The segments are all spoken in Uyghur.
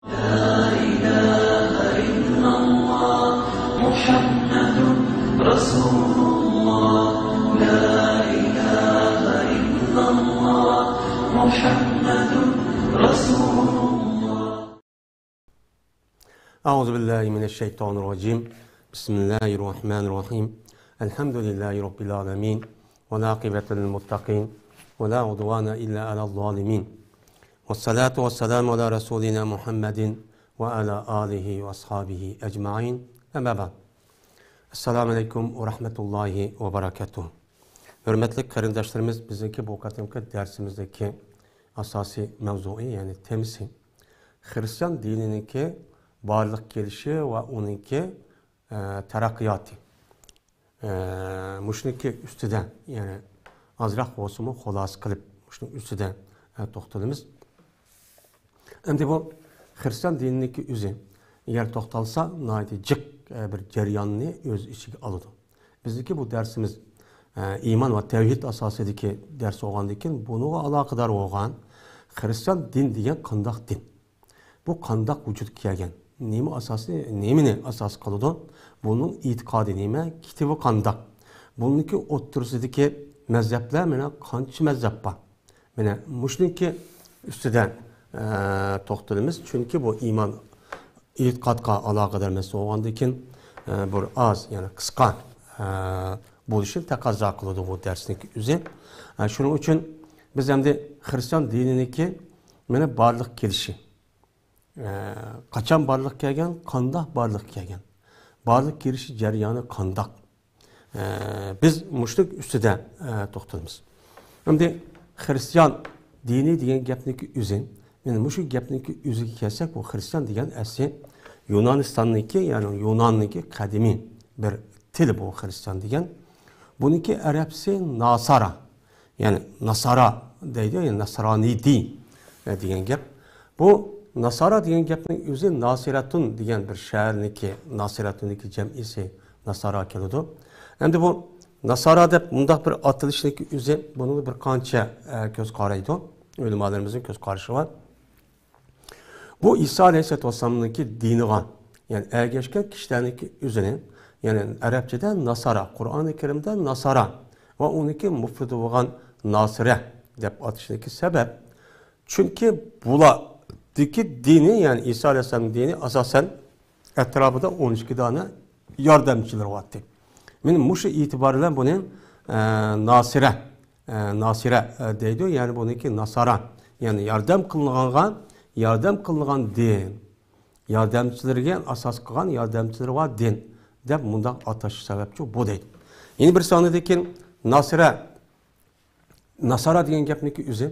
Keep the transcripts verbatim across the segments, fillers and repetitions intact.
لا إله إلا الله محمد رسول الله. لا إله إلا الله محمد رسول الله. أعوذ بالله من الشيطان الرجيم. بسم الله الرحمن الرحيم. الحمد لله رب العالمين. والعاقبة للمتقين. ولا عدوان إلا على الظالمين. والصلاة والسلام على رسولنا محمد وعلى آله وأصحابه أجمعين. أما بعد. السلام عليكم ورحمة الله وبركاته. ھۆرمەتلىك قېرىنداشلىرىمىز، بىزنىڭكى بۇ قېتىمقى دەرسىمىزدىكى ئاساسىي مەۋزۇيى، يەنى تېمىسى خىرىستىيان دىنىنىڭكى بارلىققا كېلىشى ۋە ئۇنىڭكى، ئە، تەرەققىياتى. ئە، مۇشۇنىڭكى ئۈستىدە، يەنى ئازراق بولسىمۇ خۇلاسە قىلىپ، مۇشۇنىڭ ئۈستىدە، ئە، توختىلىمىز. ئەمدى بۇ خىرىستىيان دىنىنىڭكى ئۆزى، ئەگەر توختالسا، ناھايىتى جىق، ئە، بىر جەرياننى ئۆز ئىچىگە ئالىدۇ. بىزنىڭكى بۇ دەرسىمىز، ئە، ئىمان ۋە تەۋھىد ئاساسىدىكى دەرس بولغاندىن كېيىن، بۇنىڭغا ئالاقىدار بولغان خىرىستىيان دىن دېگەن قانداق دىن؟ بۇ قانداق ۋۇجۇدقا كەلگەن؟ نېمە ئاساسى، نېمىنى ئاساس قىلىدۇ؟ بۇنىڭ ئېتىقادى نېمە؟ كىتابى قانداق؟ بۇنىڭكى ئوتتۇرىسىدىكى مەزھەپلەر مانا قانچە مەزھەپ بار؟ مانا مۇشۇنىڭكى ئۈستىدە، ئە، توختىلىمىز. چۈنكى بۇ ئىمان، ئېتىقادقا ئالاقىدار مەسىلە بولغاندىن كېيىن، ئە، بىر ئاز، يەنى قىسقا، ئە، بولۇشنى تەقەززا قىلىدۇ بۇ دەرسنىڭكى ئۆزى. ئە، شۇنىڭ ئۈچۈن بىز ئەمدى خىرىستىيان دىنىنىڭكى مانا بارلىققا كېلىشى، ئە، قاچان بارلىققا كەلگەن، قانداق بارلىققا كەلگەن، بارلىققا كېلىشى جەريانى قانداق؟ ئە، بىز مۇشۇنىڭ ئۈستىدە، ئە، توختىلىمىز. ئەمدى خىرىستىيان دىنى دېگەن گەپنىڭكى ئۆزى، يەنى مۇشۇ گەپنىڭكى ئۆزىگە كەلسەك، بۇ خىرىستىيان دېگەن ئەسلى يۇنانىستاننىڭكى، يەنى يۇناننىڭكى قەدىمىي بىر تىلى بۇ خىرىستىيان دېگەن. بۇنىڭكى ئەرەبچىسى ناسارا. يەنى ناسارا دەيدۇ، يەنى ناسرانىدى، ئە، دېگەن گەپ. بۇ ناسارا دېگەن گەپنىڭ ئۆزى ناسىرەتۇن دېگەن بىر شەھەرنىڭكى، ناسىرەتۇننىڭكى جەمئىسى ناسارا كېلىدۇ. ئەمدى بۇ ناسارا دەپ مۇنداق بىر ئاتىلىشنىڭكى ئۆزى، بۇنىڭ بىر قانچە، ئە، كۆز قارايدۇ. ئۆلىمالىرىمىزنىڭ كۆز قارىشى بار. بۇ ئىسا ئەلەيھىسسالاتۇ ۋەسسالامنىڭكى دىنىغا، يەنى ئەگەشكەن كىشىلەرنىڭكى ئۆزىنى، يەنى ئەرەبچىدە ناسارا، قۇرئانى كەرىمدە ناسارا ۋە ئۇنىڭكى مۇفرىدى بولغان ناسىرە دەپ ئاتىشىدىكى سەۋەب، چۈنكى بۇلاردىكى دىنى، يەنى ئىسا ئەلەيھىسسالامنىڭ دىنى ئاساسەن ئەتراپىدا ئون ئىككى دانە ياردەمچىلىرى بارتى. مانا مۇشۇ ئېتىبار بىلەن بۇنى، ئە، ناسىرە، ئە، ناسىرە، ئە، دەيدۇ، يەنى بۇنىڭكى ناسارا، يەنى ياردەم قىلىنغانغا ياردەم قىلىنغان دىن، ياردەمچىلىرىگە ئاساس قىلغان ياردەمچىلىرى بار دىن دەپ مۇنداق ئاتاش سەۋەبچۇ بۇ دەيدۇ. يەنە بىر سانىدىن كېيىن ناسىرە، ناسارا دېگەن گەپنىڭكى ئۆزى،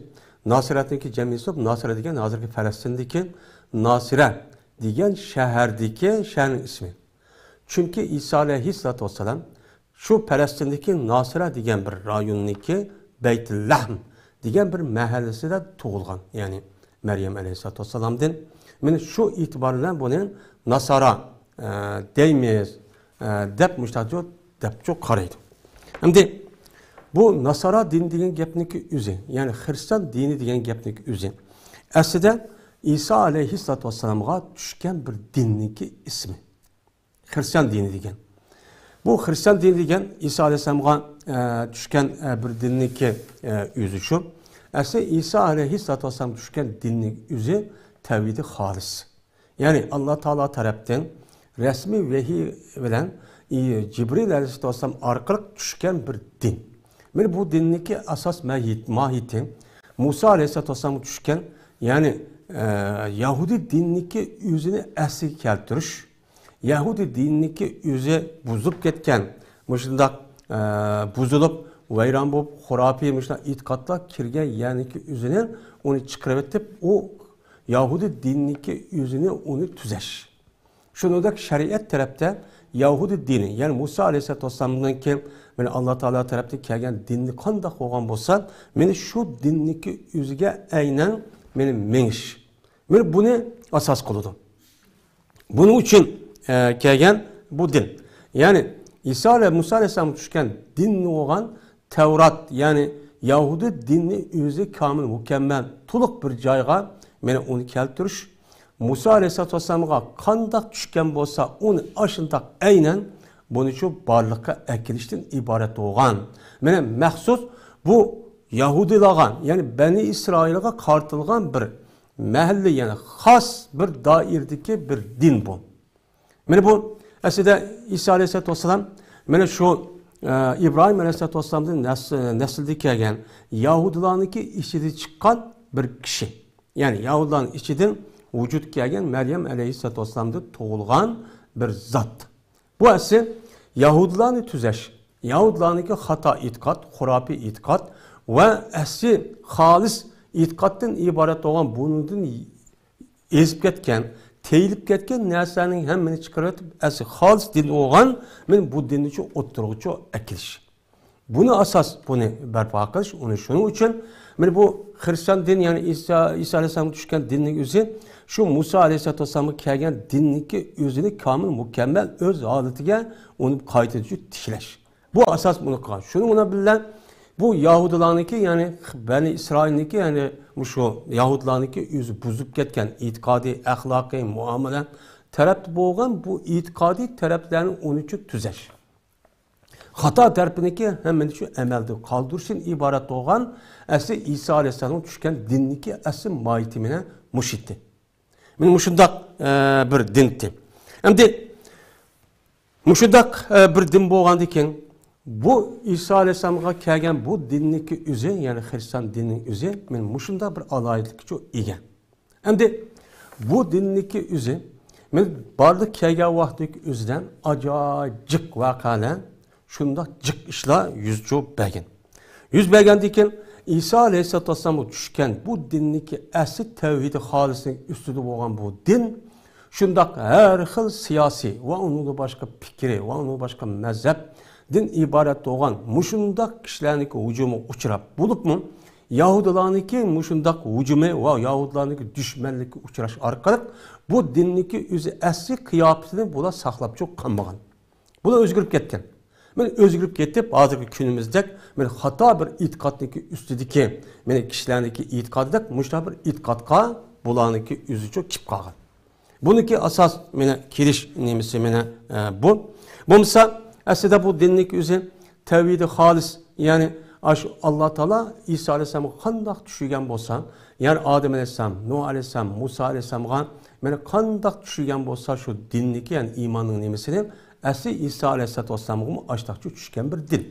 ناسىرەتنىڭكى جەمئىيسى بولۇپ، ناسىرە دېگەن ھازىرقى پەلەستىندىكى ناسىرە دېگەن شەھەردىكى شەھەرنىڭ ئىسمى. چۈنكى ئىسا ئەلەيھىسسالاتۇ ۋەسسالام شۇ پەلەستىندىكى ناسىرە دېگەن بىر رايوننىڭكى بەيتىللەھم دېگەن بىر مەھەللىسىدە تۇغۇلغان، يەنى مەريەم ئەلەيھىسسالاتۇ ۋەسسالامدىن. مانا شۇ ئېتىبار بىلەن بۇنى ناسارا، ئە، دەيمىز، ئە، دەپ مۇشتاجۇ دەپچۇ قارايدۇ. ئەمدى بۇ ناسارا دىن دېگەن گەپنىڭكى ئۆزى، يەنى خىرىستىيان دىنى دېگەن گەپنىڭكى ئۆزى ئەسلىدە ئىسا ئەلەيھىسسالاتۇ ۋەسسالامغا چۈشكەن بىر دىننىڭكى ئىسمى. خىرىستىيان دىنى دېگەن. بۇ خىرىستىيان دىنى دېگەن ئىسا ئەلەيھىسسالامغا، ئە، چۈشكەن، ئە، بىر دىننىڭكى، ئە، ئۆزى شۇ. ئەسلى ئىسا ئەلەيھىسسالاتۇ ۋەسسالام چۈشكەن دىننىڭ ئۆزى تەۋھىدى خالىس. يەنى ئاللا تائالا تەرەپتىن رەسمىي ۋەھىي بىلەن، ئى، جىبرىل ئەلەيھىسسالاتۇ ۋەسسالام ئارقىلىق چۈشكەن بىر دىن. مانا بۇ دىننىڭكى ئاساس ماھىيىتى، مۇسا ئەلەيھىسسالاتۇ ۋەسسالامغا چۈشكەن، يەنى، ئە، يەھۇدىي دىنىنىڭكى ئۆزىنى ئەسلىگە كەلتۈرۈش، يەھۇدىي دىنىنىڭكى ئۆزى بۇزۇلۇپ كەتكەن، مۇشۇنداق، ئە، بۇزۇلۇپ، ۋەيران بولۇپ، خۇراپىي مۇشۇنداق ئېتىقادلار كىرگەن يەرنىڭكى ئۆزىنى ئۇنى چىقىرىۋېتىپ، ئۇ يەھۇدىي دىنىنىڭكى ئۆزىنى ئۇنى تۈزەش. شۇنىڭدەك شەرىئەت تەرەپتە يەھۇدىي دىنى، يەنى مۇسا ئەلەيھىسسالاتۇ ۋەسسالامدىن كېيىن، مانا ئاللا تائالا تەرەپتىن كەلگەن دىننى قانداق بولغان بولسا، مانا شۇ دىننىڭكى ئۆزىگە ئەينەن مانا مېڭىش. مانا بۇنى ئاساس قىلىدۇ. بۇنىڭ ئۈچۈن، ئە، كەلگەن بۇ دىن. يەنى ئىسا ئەلەي-، مۇسا ئەلەيھىسسالامغا چۈشكەن دىن بولغان تەۋرات، يەنى يەھۇدىي دىنىنى ئۆزى كامىل، مۇكەممەل، تولۇق بىر جايغا مانا ئۇنى كەلتۈرۈش. مۇسا ئەلەيھىسسالاتۇ ۋەسسالامغا قانداق چۈشكەن بولسا، ئۇنى ئاشۇنداق ئەينەن بۇنى شۇ بارلىققا ئەكېلىشتىن ئىبارەت بولغان. مانا مەخسۇس بۇ يەھۇدىيلارغا، يەنى بەنى ئىسرائىلغا قارىتىلغان بىر مەھەللە، يەنى خاس بىر دائىرىدىكى بىر دىن بۇ. مانا بۇ ئەسلىدە ئىسا ئەلەيھىسسالاتۇ ۋەسسالام مانا شۇ، ئە، ئىبراھىم ئەلەيھىسسالاتۇ ۋەسسالامدىن نەس-، نەسلىدە كەلگەن يەھۇدىيلارنىڭكى ئىچىدىن چىققان بىر كىشى. يەنى يەھۇدىيلارنىڭ ئىچىدىن ۋۇجۇدقا كەلگەن مەريەم ئەلەيھىسسالاتۇ ۋەسسالامدىن تۇغۇلغان بىر زات. بۇ ئەسلى يەھۇدىيلارنى تۈزەش، يەھۇدىيلارنىڭكى خاتا ئېتىقاد، خۇراپىي ئېتىقاد ۋە ئەسلى خالىس ئېتىقادتىن ئىبارەت بولغان بۇنىڭدىن ئېزىپ كەتكەن، تېيىلىپ كەتكەن نەرسىلەرنىڭ ھەممىنى چىقىرىۋېتىپ، ئەسلى خالىس دىن بولغان، مانا بۇ دىننى شۇ ئوتتۇرىغىچۇ ئەكېلىش. بۇنى ئاساس، بۇنى بەرپا قىلىش، ئۇنى شۇنىڭ ئۈچۈن، مانا بۇ خرىستىيان دىن، يەنى ئىسا، ئىسا ئەلەيھىسسالامغا چۈشكەن دىننىڭ ئۆزى، شۇ مۇسا ئەلەيھىسسالاتۇ ۋەسسالامغا كەلگەن دىننىڭكى ئۆزىنى كامىل، مۇكەممەل ئۆز ھالىتىگە ئۇنى قايتىدىن تىكلەش. بۇ ئاساس بۇنى قىلغان. شۇنىڭ بىلەن بۇ يەھۇدىيلارنىڭكى، يەنى بەنى ئىسرائىلنىڭكى، يەنى مۇشۇ يەھۇدىيلارنىڭكى ئۆزى بۇزۇپ كەتكەن ئېتىقادى، ئەخلاقى، مۇئامىلە تەرەپتە بولغان بۇ ئېتىقادىي تەرەپلەرنى ئۇنىڭ ئۈچۈن تۈزەش. خاتا تەرىپىنىڭكى ھەممىنى شۇ ئەمەلدىن قالدۇرۇشتىن ئىبارەت بولغان ئەسلى ئىسا ئەلەيھىسسالامغا چۈشكەن دىننىڭكى ئەسلى ماھىيىتى مانا مۇشۇ ئىدى. مانا مۇشۇنداق، ئە، بىر دىن ئىدى. ئەمدى مۇشۇنداق، ئە، بىر دىن بولغاندىكىن، بۇ ئىسا ئەلەيھىسسالامغا كەلگەن بۇ دىننىڭكى ئۆزى، يەنى خرىستىيان دىنىنىڭ ئۆزى، مانا مۇشۇنداق بىر ئالاھىدىلىككە ئىگە. ئەمدى بۇ دىننىڭكى ئۆزى، مانا بارلىق كەلگەن ۋاقتىدىكى ئۆزىدىن ئاجايىپ جىق ۋەقەلەر، شۇنداق جىق ئىشلار يۈز چۇ بەرگەن. يۈز بەرگەندىن كېيىن، ئىسا ئەلەيھىسسالاتۇ ۋەسسالامغا چۈشكەن بۇ دىننىڭكى ئەسلى تەۋھىدى خالىسنىڭ ئۈستىدە بولغان بۇ دىن، شۇنداق ھەر خىل سىياسىي ۋە ئۇنىڭدىن باشقا پىكرى ۋە ئۇنىڭدىن باشقا مەزھەپتىن ئىبارەت بولغان مۇشۇنداق كىشىلەرنىڭكى ھۇجۇمىغا ئۇچراپ، بولۇپمۇ يەھۇدىيلارنىڭكى مۇشۇنداق ھۇجۇمى ۋە يەھۇدىيلارنىڭكى دۈشمەنلىككە ئۇچراش ئارقىلىق بۇ دىننىڭكى ئۆزى ئەسلى قىياپىتىنى بۇلار ساقلاپچۇ قالمىغان. بۇلار ئۆزگىرىپ كەتكەن. مانا ئۆزگىرىپ كېتىپ، ھازىرقى كۈنىمىزدەك مانا خاتا بىر ئېتىقادنىڭكى ئۈستىدىكى، مانا كىشىلەرنىڭكى ئېتىقادىدەك مۇشۇنداق بىر ئېتىقادقا بۇلارنىڭكى ئۆزىچۇ كېلىپ قالغان. بۇنىڭكى ئاساس مانا كېلىش نېمىسى مانا، ئە، بۇ. بولمىسا، ئەسلىدە بۇ دىننىڭكى ئۆزى تەۋھىدى خالىس، يەنى ئاشۇ ئاللا تائالا ئىسا ئەلەيھىسسالامغا قانداق چۈشۈرگەن بولسا، يەنى ئادەم ئەلەيھىسسالام، نۇھ ئەلەيھىسسالام، مۇسا ئەلەيھىسسالامغا مانا قانداق چۈشۈرگەن بولسا شۇ دىننىكى، يەنى ئىماننىڭ نېمىسىنى، ئەسلى ئىسا ئەلەيھىسسالاتۇ ۋەسسالامغىمۇ ئاشتاقچە چۈشكەن بىر دىن.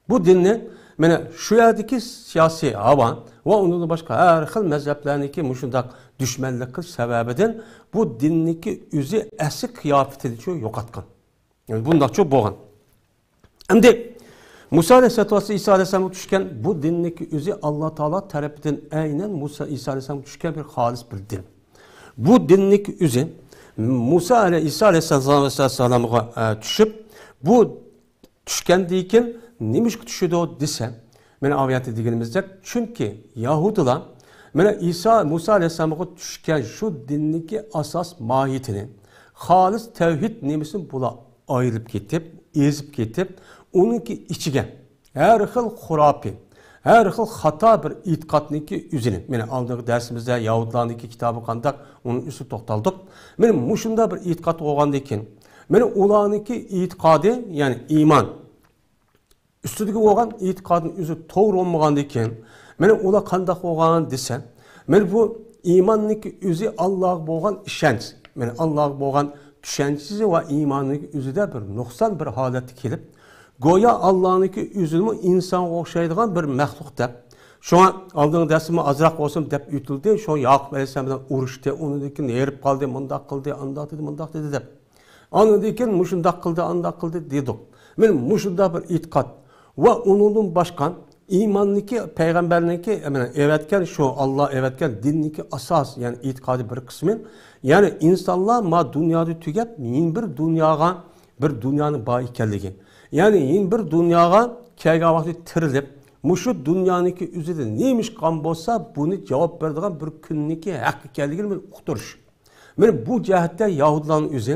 بۇ دىننى مانا شۇ يەردىكى سىياسىي ھاۋا ۋە ئۇنىڭدىن باشقا ھەر خىل مەزھەپلەرنىڭكى مۇشۇنداق دۈشمەنلىك قىلىش سەۋەبىدىن بۇ دىننىكى ئۆزى ئەسلى قىياپىتىنى شۇ يوقاتقان. يەنى بۇنداقچۇ بولغان. ئەمدى مۇسا ئەلەيھىسسالاتۇ ۋەسسالام، ئىسا ئەلەيھىسسالامغا چۈشكەن بۇ دىننىڭكى ئۆزى ئاللا تائالا تەرىپىدىن ئەينەن مۇسا، ئىسا ئەلەيھىسسالامغا چۈشكەن بىر خالىس بىر دىن. بۇ دىننىڭكى ئۆزى مۇسا ئەلەي-، ئىسا ئەلەيھىسسالام ۋەسسالامغا، ئە، چۈشۈپ، بۇ چۈشكەندىن كېيىن نېمىشقا چۈشىدۇ دېسە، مانا ئاۋۇ يەردە دېگىنىمىزدەك، چۈنكى يەھۇدىيلار مانا ئىسا، مۇسا ئەلەيھىسسالامغا چۈشكەن شۇ دىننىڭكى ئاساس ماھىيىتىنى، خالىس تەۋھىد نېمىسىنى بۇلار ئايرىپ كېتىپ، ئېزىپ كېتىپ، ئۇنىڭكى ئىچىگە ھەر خىل خۇراپىي، ھەر خىل خاتا بىر ئېتىقادنىڭكى ئۆزىنى، مانا ئالدىنقى دەرسىمىزدە يەھۇدىيلارنىڭكى كىتابى قانداق، ئۇنىڭ ئۈستىدە توختالدۇق. مانا مۇشۇنداق بىر ئېتىقاد بولغاندىن كېيىن، مانا ئۇلارنىڭكى ئېتىقادى، يەنى ئىمان، ئۈستىدىكى بولغان ئېتىقادنىڭ ئۆزى توغرا بولمىغاندىن كېيىن، مانا ئۇلار قانداق بولغان دېسە، مانا بۇ ئىماننىڭكى ئۆزى ئاللاغا بولغان ئىشەنچ، مانا ئاللاغا بولغان چۈشەنچىسى ۋە ئىماننىڭكى ئۆزىدە بىر نۇقسان بىر ھالەتكە كېلىپ، گويا ئاللانىڭكى ئۆزىمۇ ئىنسانغا ئوخشايدىغان بىر مەخلۇق دەپ. شۇڭا ئالدىنقى دەرسىمۇ ئازراق بولسۇن دەپ ئۆتۈلدى. شۇڭا ياقۇپ ئەلەيھىسسالام بىلەن ئۇرۇشتى، ئۇنىڭدىن كېيىن ھېرىپ قالدى، مۇنداق قىلدى، ئانداق دېدى، مۇنداق دېدى دەپ. ئاندىن كېيىن مۇشۇنداق قىلدى، ئانداق قىلدى دېدۇق. مانا مۇشۇنداق بىر ئېتىقاد ۋە ئۇنىڭدىن باشقا ئىماننىڭكى، پەيغەمبەرنىڭكى، مانا ئەۋەتكەن، شۇ ئاللا ئەۋەتكەن دىننىڭكى ئاساس، يەنى ئېتىقادى بىر قىسمى، يەنى ئىنسانلار ما دۇنيادا تۈگەپ، يېڭى بىر دۇنياغا، بىر دۇنيانىڭ بار ئىكەنلىكى، يەنى يېڭى بىر دۇنياغا كەلگەن ۋاقتى تىرىلىپ، مۇشۇ دۇنيانىڭكى ئۆزىدە نېمە ئىش قىلغان بولسا، بۇنى جاۋاب بېرىدىغان بىر كۈننىڭكى ھەققى ئىكەنلىكىنى بىر ئۇقتۇرۇش. مانا بۇ جەھەتتە يەھۇدىيلارنىڭ ئۆزى،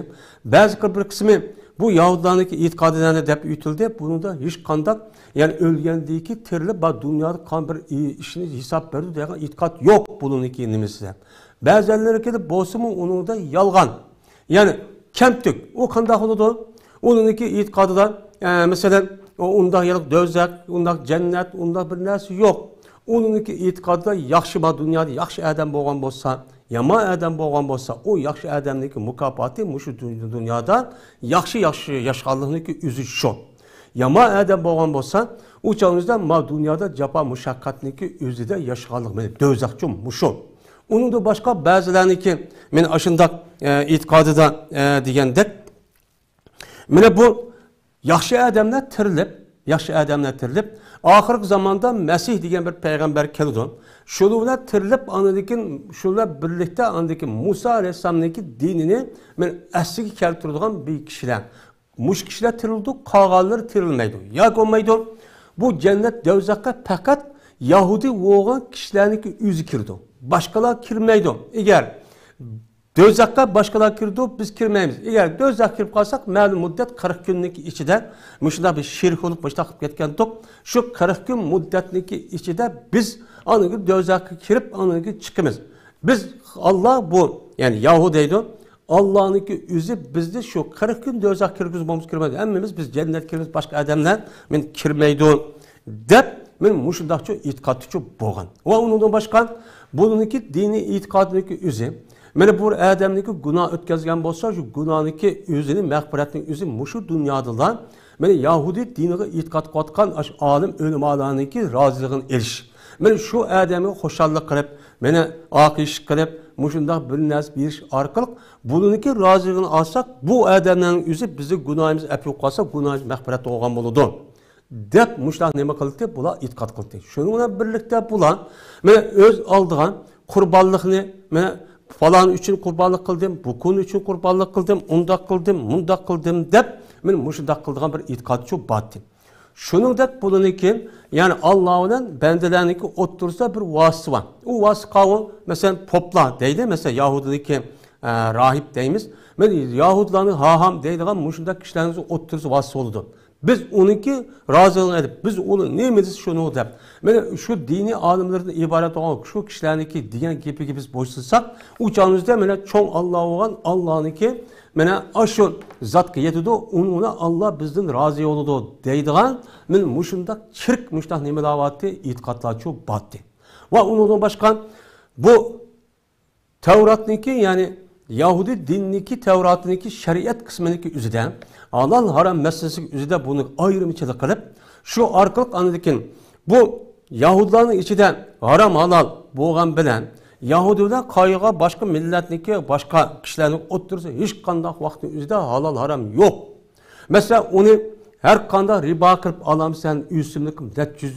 بەزى بىر قىسمى بۇ يەھۇدىيلارنىڭكى ئېتىقادى نەدە دەپ ئۆتۈلدى، بۇنىڭدا ھېچقانداق، يەنى ئۆلگەندىن كېيىن تىرىلىپ، بار دۇنيادا قالغان بىر ئىشنى ھېساب بېرىدۇ دېگەن ئېتىقاد يوق بۇنىڭكى نېمىسىدە. بەزەنلىرىكىدە بولسىمۇ ئۇنىڭدا يالغان. يەنى كەمتۈك. ئۇ قانداق بولىدۇ؟ ئۇنىڭكى ئېتىقادىدا، ئە، مەسىلەن، ئۇ ئۇنداق يەر دوزاخ، ئۇنداق جەننەت، ئۇنداق بىر نەرسە يوق. ئۇنىڭكى ئېتىقادىدا ياخشى بار دۇنيادا ياخشى ئادەم بولغان بولسا، يامان ئادەم بولغان بولسا، ئۇ ياخشى ئادەمنىڭكى مۇكاپاتى مۇشۇ دۇ-، دۇنيادا ياخشى، ياخشى ياشىغانلىقنىڭكى ئۆزى شۇ. يامان ئادەم بولغان بولسا، ئۇ چاغنىڭىزدا ما دۇنيادا جاپا مۇشەققەتنىڭكى ئۆزىدە ياشىغانلىق، مانا، دوزاخچۇ مۇشۇ. ئۇنىڭدىن باشقا بەزىلەرنىڭكى، مانا، ئاشۇنداق، ئە، ئېتىقادىدا، ئە، دېگەندەك، مانا بۇ ياخشى ئادەملەر تىرىلىپ، ياخشى ئادەملەر تىرىلىپ، ئاخىرقى زاماندا مەسىھ دېگەن بىر پەيغەمبەر كېلىدۇ. شۇنىڭ بىلەن تىرىلىپ، ئاندىن كېيىن شۇ بىلەن بىرلىكتە، ئاندىن كېيىن مۇسا ئەلەيھىسسالامنىڭكى دىنىنى، مانا، ئەسلىگە كەلتۈرىدىغان بىر كىشىلەر. مۇشۇ كىشىلەر تىرىلىدۇ، قالغانلىرى تىرىلمەيدۇ. ياكى بولمايدۇ، بۇ جەننەت، دوزاخقا پەقەت يەھۇدىي بولغان كىشىلەرنىڭكى ئۆزى كىرىدۇ. باشقىلار كىرمەيدۇ. ئەگەر دوزاخقا باشقىلار كىرىدۇ، بىز كىرمەيمىز. ئەگەر دوزاخقا كىرىپ قالساق، مەلۇم مۇددەت، قىرىق كۈننىڭكى ئىچىدە، مۇشۇنداق بىر شېرىك بولۇپ مۇشۇنداق قىلىپ كەتكەنتۇق. شۇ قىرىق كۈن مۇددەتنىڭكى ئىچىدە بىز ئاندىن كېيىن دوزاخقا كىرىپ، ئاندىن كېيىن چىقىمىز. بىز، ئاللا بۇ، يەنى يەھۇ دەيدۇ، ئاللانىڭكى ئۆزى بىزنى شۇ قىرىق كۈن دوزاخقا كىرگۈزۈپ بولمىسا كىرمەيدۇ. ھەممىمىز بىز جەننەتكە كىرىمىز، باشقا ئادەملەر، مانا، كىرمەيدۇ، دەپ، مانا، مۇشۇنداقچۇ ئېتىقادچۇ بولغان. ۋە ئۇنىڭدىن باشقا، بۇنىڭكى دىنىي ئېتىقادىنىڭكى ئۆزى، مانا، بۇ ئادەمنىڭكى گۇناھ ئۆتكەزگەن بولسا، شۇ گۇناھنىڭكى ئۆزىنى، مەغپىرەتنىڭ ئۆزى مۇشۇ دۇنيادىلا، مانا، يەھۇدىي دىنىغا ئېتىقاد قىلىۋاتقان ئاشۇ ئالىم ئۆلىمالارنىڭكى رازىلىقىنى ئېلىش. مانا شۇ ئادەمگە خۇشاللىق قىلىپ، مانا ئالقىش قىلىپ، مۇشۇنداق بىر نەرسە بېرىش ئارقىلىق بۇنىڭكى رازىلىقىنى ئالساق، بۇ ئادەمنىڭ ئۆزى بىزنىڭ گۇناھىمىز ئەپۇ قالسا، گۇناھىمىز مەغپىرەت بولغان بولىدۇ، دەپ مۇشۇنداق نېمە قىلدى؟ بۇلار ئېتىقاد قىلدى. شۇنىڭ بىلەن بىرلىكتە بۇلار، مانا، ئۆز ئالدىغا قۇربانلىقنى، مانا، پالان ئۈچۈن قۇربانلىق قىلدىم، بۇ كۈن ئۈچۈن قۇربانلىق قىلدىم، ئۇنداق قىلدىم، مۇنداق قىلدىم، دەپ، مانا، مۇشۇنداق قىلىدىغان بىر ئېتىقادچۇ بار ئىدى. شۇنىڭدەك بۇلىنىڭكى، يەنى ئاللا بىلەن بەندىلەرنىڭكى ئوتتۇرىسىدا بىر ۋاسىتە بار. ئۇ ۋاسىتە قاۋۇل، مەسىلەن، پوپلار دەيدۇ، مەسىلەن، يەھۇدىينىڭكى، ئە، راھىب دەيمىز. مانا يەھۇدىيلارنىڭ ھاھام دەيدىغان مۇشۇنداق كىشىلەرنىڭ ئوتتۇرىسى ۋاسىتە بولىدۇ. بىز ئۇنىڭكى رازىلىقىنى ئېلىپ، بىز ئۇنى نېمە دېسە شۇنى دەپ، مانا شۇ دىنىي ئالىملىرىدىن ئىبارەت بولغان شۇ كىشىلەرنىڭكى دېگەن گېپىگە بىز بويسۇنساق، ئۇ چاغىمىزدا مانا چوڭ ئاللا بولغان ئاللانىڭكى، مانا ئاشۇ زاتقا يېتىدۇ، ئۇنى ئاللا بىزدىن رازى بولىدۇ دەيدىغان، مانا مۇشۇنداق چىرىك، مۇشۇنداق نېمىلەر بارتى، ئېتىقادلارچۇ بارتى. ۋە ئۇنىڭدىن باشقا بۇ تەۋراتنىڭكى، يەنى يەھۇدىي دىنىنىڭكى تەۋراتىنىڭكى شەرىئەت قىسمىنىڭكى ئۆزىدە، ھالال ھارام مەسىلىسىنىڭكى ئۆزىدە بۇنى ئايرىمچىلىق قىلىپ، شۇ ئارقىلىق ئاندىن كېيىن بۇ يەھۇدىيلارنىڭ ئىچىدە ھارام ھالال بولغان بىلەن، يەھۇدىي بىلەن قايىغا باشقا مىللەتنىڭكى، باشقا كىشىلەرنىڭ ئوتتۇرىسىدا ھېچقانداق ۋاقىتنىڭ ئۆزىدە ھالال ھارام يوق. مەسىلەن، ئۇنى ھەر قانداق رىبا قىلىپ ئالامسەن، ئۆسۈملۈك نەچچە يۈز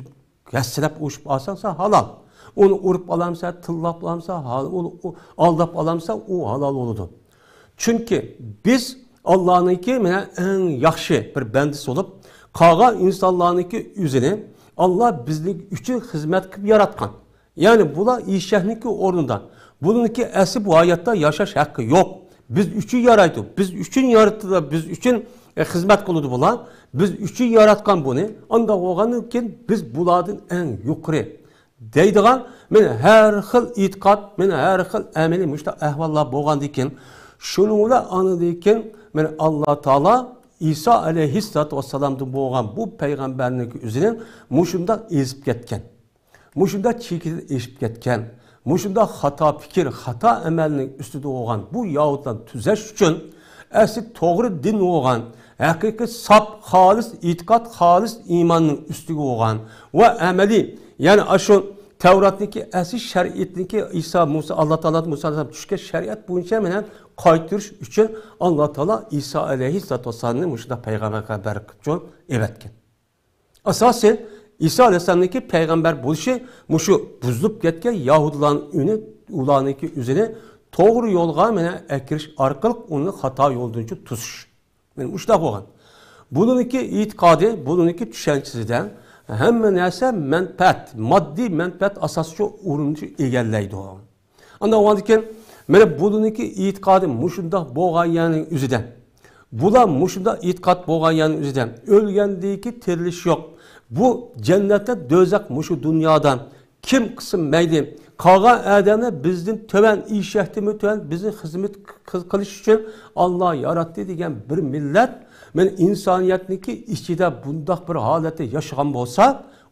ھەسسىلەپ ئۇشۇپ ئالساڭ، سەن ھالال. ئۇنى ئۇرۇپ ئالامسەن، تىللاپ ئالامسەن، ھال-، ئۇنى ئۇ-، ئالداپ ئالامسەن، ئۇ ھالال بولىدۇ. چۈنكى بىز ئاللانىڭكى مانا ئەڭ ياخشى بىر بەندىسى بولۇپ، قالغان ئىنسانلارنىڭكى ئۆزىنى ئاللا بىزنىڭ ئۈچۈن خىزمەت قىلىپ ياراتقان. يەنى بۇلار ئېشەكنىڭكى ئورنىدا، بۇنىڭكى ئەسلى بۇ ھاياتتا ياشاش ھەققى يوق. بىز ئۈچۈن يارايدۇ، بىز ئۈچۈن يارىتىدۇ، بىز ئۈچۈن، ئە، خىزمەت قىلىدۇ بۇلار. بىز ئۈچۈن ياراتقان بۇنى. ئانداق بولغاندىن كېيىن بىز بۇلاردىن ئەڭ يۇقىرى دەيدىغان، مانا ھەر خىل ئېتىقاد، مانا ھەر خىل ئەمەلىي مۇشۇنداق ئەھۋاللار بولغاندىن كېيىن، شۇنىڭ بىلەن ئاندىن كېيىن، مانا ئاللا تائالا ئىسا ئەلەيھىسسالاتۇ ۋەسسالامدىن بولغان بۇ پەيغەمبەرنىڭكى ئۆزىنى مۇشۇنداق ئېزىپ كەتكەن. مۇشۇنداق چېكىدىن ئېشىپ كەتكەن، مۇشۇنداق خاتا پىكىر، خاتا ئەمەلنىڭ ئۈستىدە بولغان بۇ يەھۇدىيلارنى تۈزەش ئۈچۈن، ئەسلى توغرا دىن بولغان، ھەقىقىي ساپ، خالىس ئېتىقاد، خالىس ئىماننىڭ ئۈستىگە بولغان ۋە ئەمەلىي، يەنى ئاشۇ تەۋراتنىڭكى ئەسلى شەرىئەتنىڭكى ئىسا، مۇسا، ئاللا تائالا مۇسا ئەلەيھىسسالام چۈشكەن شەرىئەت بويىچە مانا قايتۇرۇش ئۈچۈن ئاللا تائالا ئىسا ئەلەيھىسسالاتۇ ۋەسسالامنى مۇشۇنداق پەيغەمبەر قىلىپ ئېۋەتكەن. ئاساسى، ئىسا ئەلەيھىسسالامنىڭكى پەيغەمبەر بولۇشى مۇشۇ بۇزۇلۇپ كەتكەن يەھۇدىيلارنىڭ ئۈنى، ئۇلارنىڭكى ئۆزىنى توغرا يولغا مانا ئەكىرىش ئارقىلىق ئۇنى خاتا يولدىنچۇ توسۇش. مانا مۇشۇنداق بولغان. بۇنىڭكى ئېتىقادى، بۇنىڭكى چۈشەنچىسىدە ھەممە نەرسە مەنپەئەت، ماددىي مەنپەئەت ئاساسىچۇ ئورۇننى ئىگىلەيدۇ. ئاندىن ئۇنىڭدىن كېيىن، مانا بۇلارنىڭكى ئېتىقادى مۇشۇنداق بولغان يەرنىڭ ئۆزىدە، بۇلار مۇشۇنداق ئېتىقاد بولغان يەرنىڭ ئۆزىدە ئۆلگەندىن كېيىن تىرىلىش يوق. بۇ جەننەتتە دوزاخ مۇشۇ دۇنيادا كىم قىلسا مەيلى، قالغان ئادەملەر بىزدىن تۆۋەن، ئېشەكتىنمۇ تۆۋەن، بىزنى خىزمەت قىل-، قىلىش ئۈچۈن ئاللا ياراتتى دېگەن بىر مىللەت، مەن ئىنسانىيەتنىڭكى ئىچىدە بۇنداق بىر ھالەتتە ياشىغان بولسا،